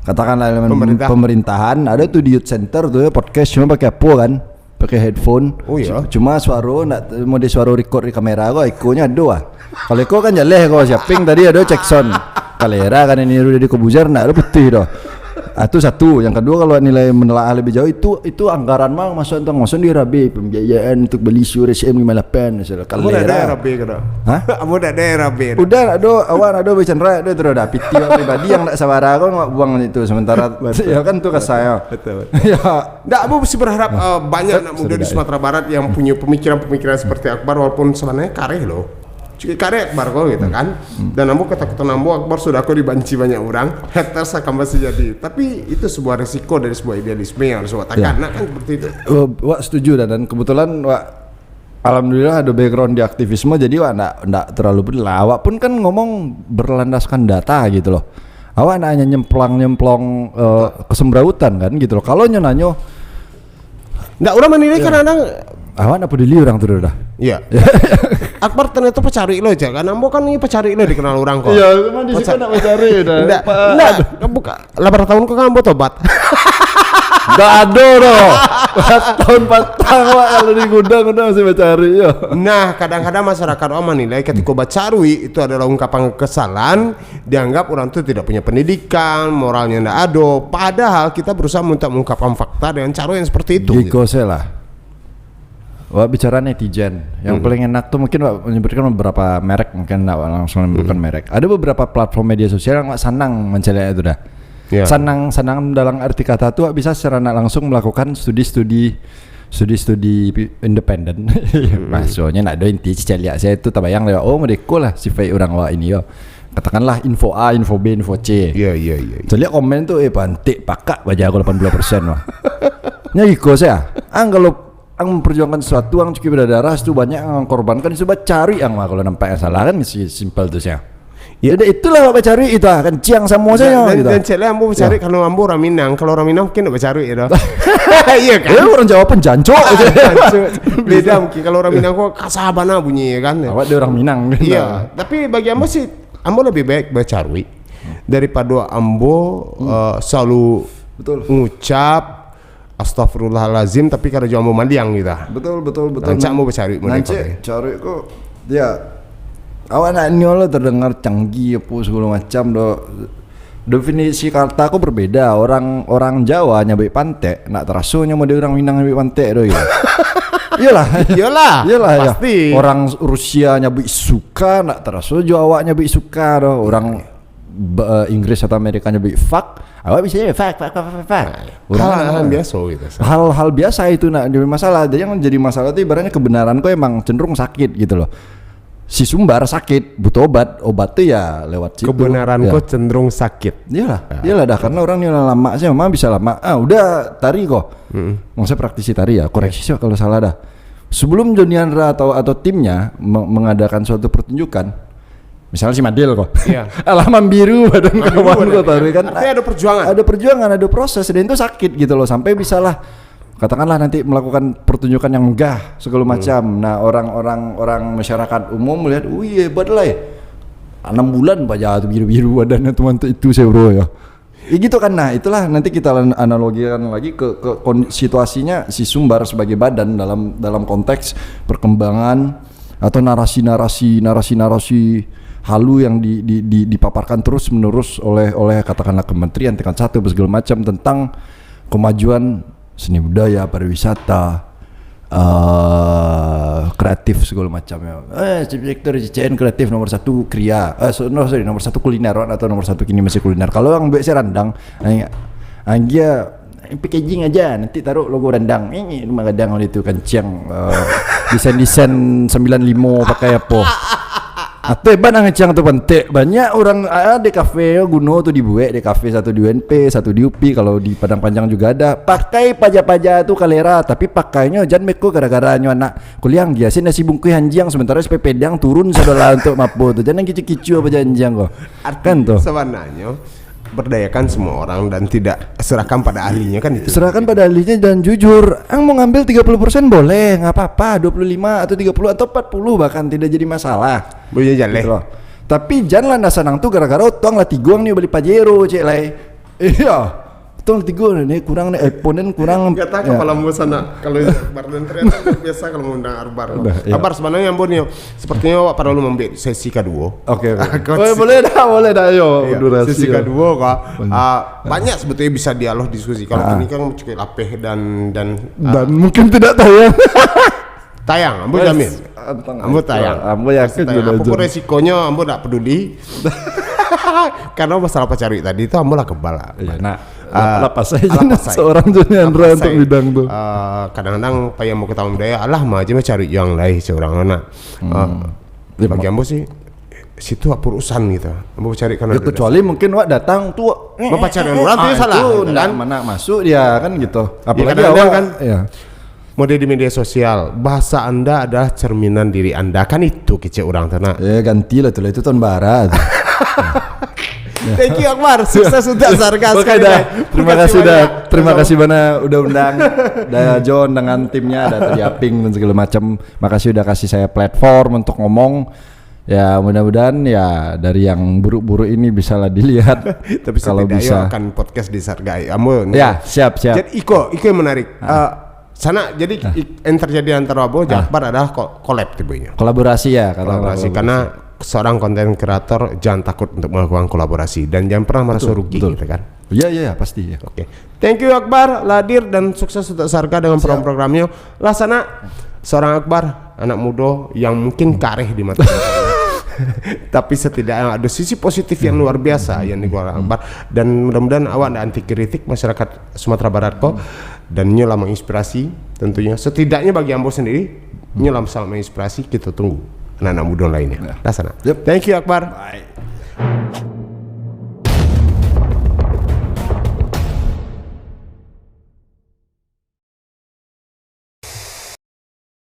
katakanlah elemen pemerintah, pemerintahan, ada tuh di Youth Center tuh ya, podcast cuma pakai apa kan? Pakai headphone. Oh, iya. Cu-, cuma suaro ndak mode suaro record di kamera ko, ekonyo ado ah. Kalau eko kan jaleh ko, siaping tadi ado cek sound. Kalera kan ini udah di Kobuzer ndak ado putih doh. Ah, tu satu. Yang kedua, kalau nilai menelaah lebih jauh, itu, itu anggaran mang masuk tentang masuk di rabe pembiayaan untuk beli Shure S M lima lapan misalnya. Kamu dah ada kalera. Rabe ke dah? Hah? Kamu dah ada rabe dah? Udah, nak do, awak nak do bercandra, do terus dah. Piti awak pribadi yang nak sabara kau nak buang itu sementara. Betul. Ya kan tu kasar ya. Betul, betul. Ya. Ndak, ambo mesti berharap, eh, banyak anak muda di Sumatera Barat yang punya pemikiran-pemikiran seperti Akbar, walaupun sebenarnya kareh loh. Cukup kareh Akbar ko gitu kan. Dan ambo ketakutan ambo Akbar sudah ko dibanci banyak orang, haters akan pasti jadi. Tapi itu sebuah resiko dari sebuah idealisme yang harus awak takan. Ya. Nah, kan seperti itu. Eh, wak setuju dah, dan kebetulan wak alhamdulillah ada background di aktivisme, jadi wak ndak, ndak terlalu peduli lah. Awak pun kan ngomong berlandaskan data gitu loh. Awak ndak hanya nyemplang-nyemplong, eh, kesemrawutan kan gitu loh. Kalau nyo nanyo, ndak, urang manilai, iya, kadang-kadang. Awak ndak peduli urang tu dah. Iya. Akbar ternyata pacarik lo aja kan. Ambo kan ini pacarik lo dikenal urang kok. Iya, memang di situ ndak pacarik dah. Ndak, ndak, bukan. Lapan tahun ko kan ambo tobat. Ndak ado doh. Empat tahun patang, Pak, kalau di gudang udah masih bacari yo. Nah, kadang-kadang masyarakat awak manilai ketika bacarui itu adalah ungkapan kekesalan, dianggap orang tu tidak punya pendidikan, moralnya ndak ado. Padahal kita berusaha untuk mengungkapkan fakta dengan cara yang seperti itu. Giko saya lah. Wak bicara netizen, yang, hmm, paling enak tu mungkin wak menyebutkan beberapa merek, mungkin ndak wak langsung menyebutkan, hmm, merek. Ada beberapa platform media sosial yang wak sanang mencari itu dah. Ya. Sanang, sanang dalam arti kata tu wak bisa secara ndak langsung melakukan studi-studi, Studi-studi pi-, independen. Maksudnya nak do inti cicaliak saya tu tabayang lah, oh, modeko lah sifat orang awak ini yo. Katakanlah info A, info B, info C. Ya, ya, ya. Ya. Caliak komen tu, eh, pantik pakak baja aku lapan puluh persen mah. Nya iko saya. Ang kalau ang memperjuangkan sesuatu, ang cukup berdarah, tu banyak ang korbankan, itu bacaruik ang mah kalau nampak yang salah kan, si simpel tu saya. Ya. Jadi itulah awak bacaruik itu ah, kan ciang samo saya Dan, gitu. Dan cek lah ambo bacaruik kalau ambo orang Minang, kalau orang Minang mungkin tak bacaruik ya dah. Iya kan? Ya, orang Jawa pun jancok. Ah, jancok. Beda mungkin kalau orang Minang kok kasar bana bunyi ya kan. Awak dia orang Minang kan. Iya, tapi bagi ambo sih ambo lebih baik bacaruik daripada ambo eh, selalu Betul. ngucap astagfirullahalazim tapi kada jua ambo maliang gitu. Betul, betul, betul. Rancak mau bacaruik model Rancak kau, eh. Caruik kok. Ya. Awak nak nyo lah terdengar canggih apa segala macam do. Definisi kata ko berbeda. Orang orang Jawa nyabuik pantek, nak teraso nyo model orang Minang nyabuik pantek do ya. Iyalah. Iyalah, Iyalah ya. pasti. Orang Rusia nyabuik suka, nak teraso jo awak nyabuik suka do. Orang ba- Inggris atau Amerika nyabuik fuck, awak bisa je fuck fuck fuck fuck. fuck. Orang Hal-hal biasa gitu. Hal-hal biasa itu nak jadi masalah. Jadi yang jadi masalah tu ibaratnya kebenaran kau emang cenderung sakit gitu loh. Si sumbar sakit, butuh obat, obat tu ya lewat situ. Kebenaran Ya. Kau cenderung sakit. Iyalah, iyalah dah karena orang ni lah lama sih, memang bisa lama. Ah, udah tari kok. Maksudnya praktisi tari ya, koreksi sih kalau salah dah. Sebelum Joni Andra atau atau timnya me- mengadakan suatu pertunjukan, misalnya si Madil kok. Iya. Alah mambiru badan Mambiru kawan badan. kok tari kan. Artinya ada perjuangan. Ada perjuangan, ada proses dan itu sakit gitu loh sampai bisalah katakanlah nanti melakukan pertunjukan yang megah segala macam. Nah, orang-orang orang masyarakat umum melihat, "Wih, hebat lah. Ya. Enam bulan baja tu biru-biru badannya tuh mantu itu saya bro ya." Ya gitu kan. Nah, itulah nanti kita lan- analogikan lagi ke ke kon- situasinya si Sumbar sebagai badan dalam dalam konteks perkembangan atau narasi-narasi narasi-narasi halu yang di, di, di, dipaparkan terus menerus oleh oleh katakanlah kementerian tingkat satu segala macam tentang kemajuan seni budaya, pariwisata, eh, kreatif segala macam ya. Eh, sektor C C N kreatif nomor satu kria. Eh, so, no, sorry, nomor satu kuliner kan, atau nomor satu kini masih kuliner. Kalau yang buat saya randang, ang- anggia packaging aja, nanti taruh logo randang. Ini rumah gadang oleh tu kancing eh, desain-desain sembilan lima pakai apa? Atau hebat ang kancing tu pentek. Banyak orang ah, di kafe guno tu dibuat di kafe satu di U N P, satu di U P, kalau di Padang Panjang juga ada. Pakai paja-paja tu kalera, tapi pakainyo jan beko gara-gara nyo anak kuliah dia sih nasi bungkus anjing sementara sepedang turun saudara untuk mapo tu. Jangan kicu-kicu apa janjang kau. Kan tu. Sebenarnya berdayakan semua orang dan tidak serahkan pada ahlinya kan itu. Serahkan pada ahlinya dan jujur. Ang mau ngambil tiga puluh persen boleh, nggak apa-apa. Dua puluh lima atau tiga puluh atau empat puluh bahkan tidak jadi masalah. Boleh jaleh. Gitu loh. Tapi janganlah nak sanang tu gara-gara utang lah tiguang ni beli Pajero cek lai. Iya. Utang lah tiguang ni kurang ni iPhone dan kurang. Gak tahu Ya. Kalau mau sana kalau Akbar dan ternyata biasa kalau mau undang Akbar. Udah, iya. Akbar sebenarnya ambo ni sepertinya awak perlu membuat sesi kedua. Oke, oke. Kau Oh, si- boleh dah, boleh dah. Yo, Iya, durasi. sesi Yo. kedua kau. Banyak. Ah, banyak sebetulnya bisa dialog diskusi. Kalau Ah. ini kan cukup lapeh dan dan ah, Dan mungkin tidak tayang. tayang, ambo Wes, jamin. antang Ambo aja. tayang. Ambo yakin Pasti tayang. sudah Apapun jam. resikonya, ambo tak peduli. Karena masalah pacaruik tadi tu ambo lah kebal lah. Iya, nak Ah, lapas aja lapas aja. Seorang Joni Andra Lapas untuk aja. bidang tu. Ah, kadang-kadang payah mau ketahuan budaya, alah mah aja mau cari yang lain seorang anak. Ah, Iya, bagi Mak. ambo sih situ apa urusan gitu. Ambo cari karena Ya, kecuali mungkin wak datang tu Mapacaran orang tu ah, salah, itu kan? Ndak mana masuk dia kan gitu. Apalagi kadang-kadang awak kan ya. Model di media sosial, bahasa anda adalah cerminan diri anda, kan itu kecek orang tu nak. Ya gantilah tu lah, itu tahun barat. Thank you Akbar, sukses untuk Sarga Oke sekali dah. lagi. Terima kasih dah. Terima kasih banyak udah undang. Dah John dengan timnya, ada tadi Aping dan segala macam. Makasih udah kasih saya platform untuk ngomong. Ya mudah-mudahan ya dari yang buruk-buruk ini bisalah dilihat. Tapi Kalau setidaknya bisa. Akan podcast di Sarga. Ambo Ya siap siap. Jadi iko iko yang menarik. Eh, sana jadi i- yang terjadi antara Abo Akbar adalah ko- collab tibonya. Kolaborasi ya kata Kolaborasi orang. Karena seorang konten kreator jangan takut untuk melakukan kolaborasi dan jangan pernah merasa Betul, rugi betul. Gitu kan. Iya iya pasti ya. Oke. Thank you Akbar lah hadir dan sukses untuk Sarga dengan program-programnya. Lah sana seorang Akbar anak muda yang mungkin kareh di mata. Tapi setidaknya ada sisi positif yang luar biasa yang dikeluarkan Akbar dan mudah-mudahan awak ndak anti kritik masyarakat Sumatera Barat ko. Dan nyo lah menginspirasi, tentunya, setidaknya bagi ambo sendiri, nyo lah sangat menginspirasi. Kita tunggu anak-anak muda lainnya. Ya. Dah sana. Yep. Thank you, Akbar. Baik.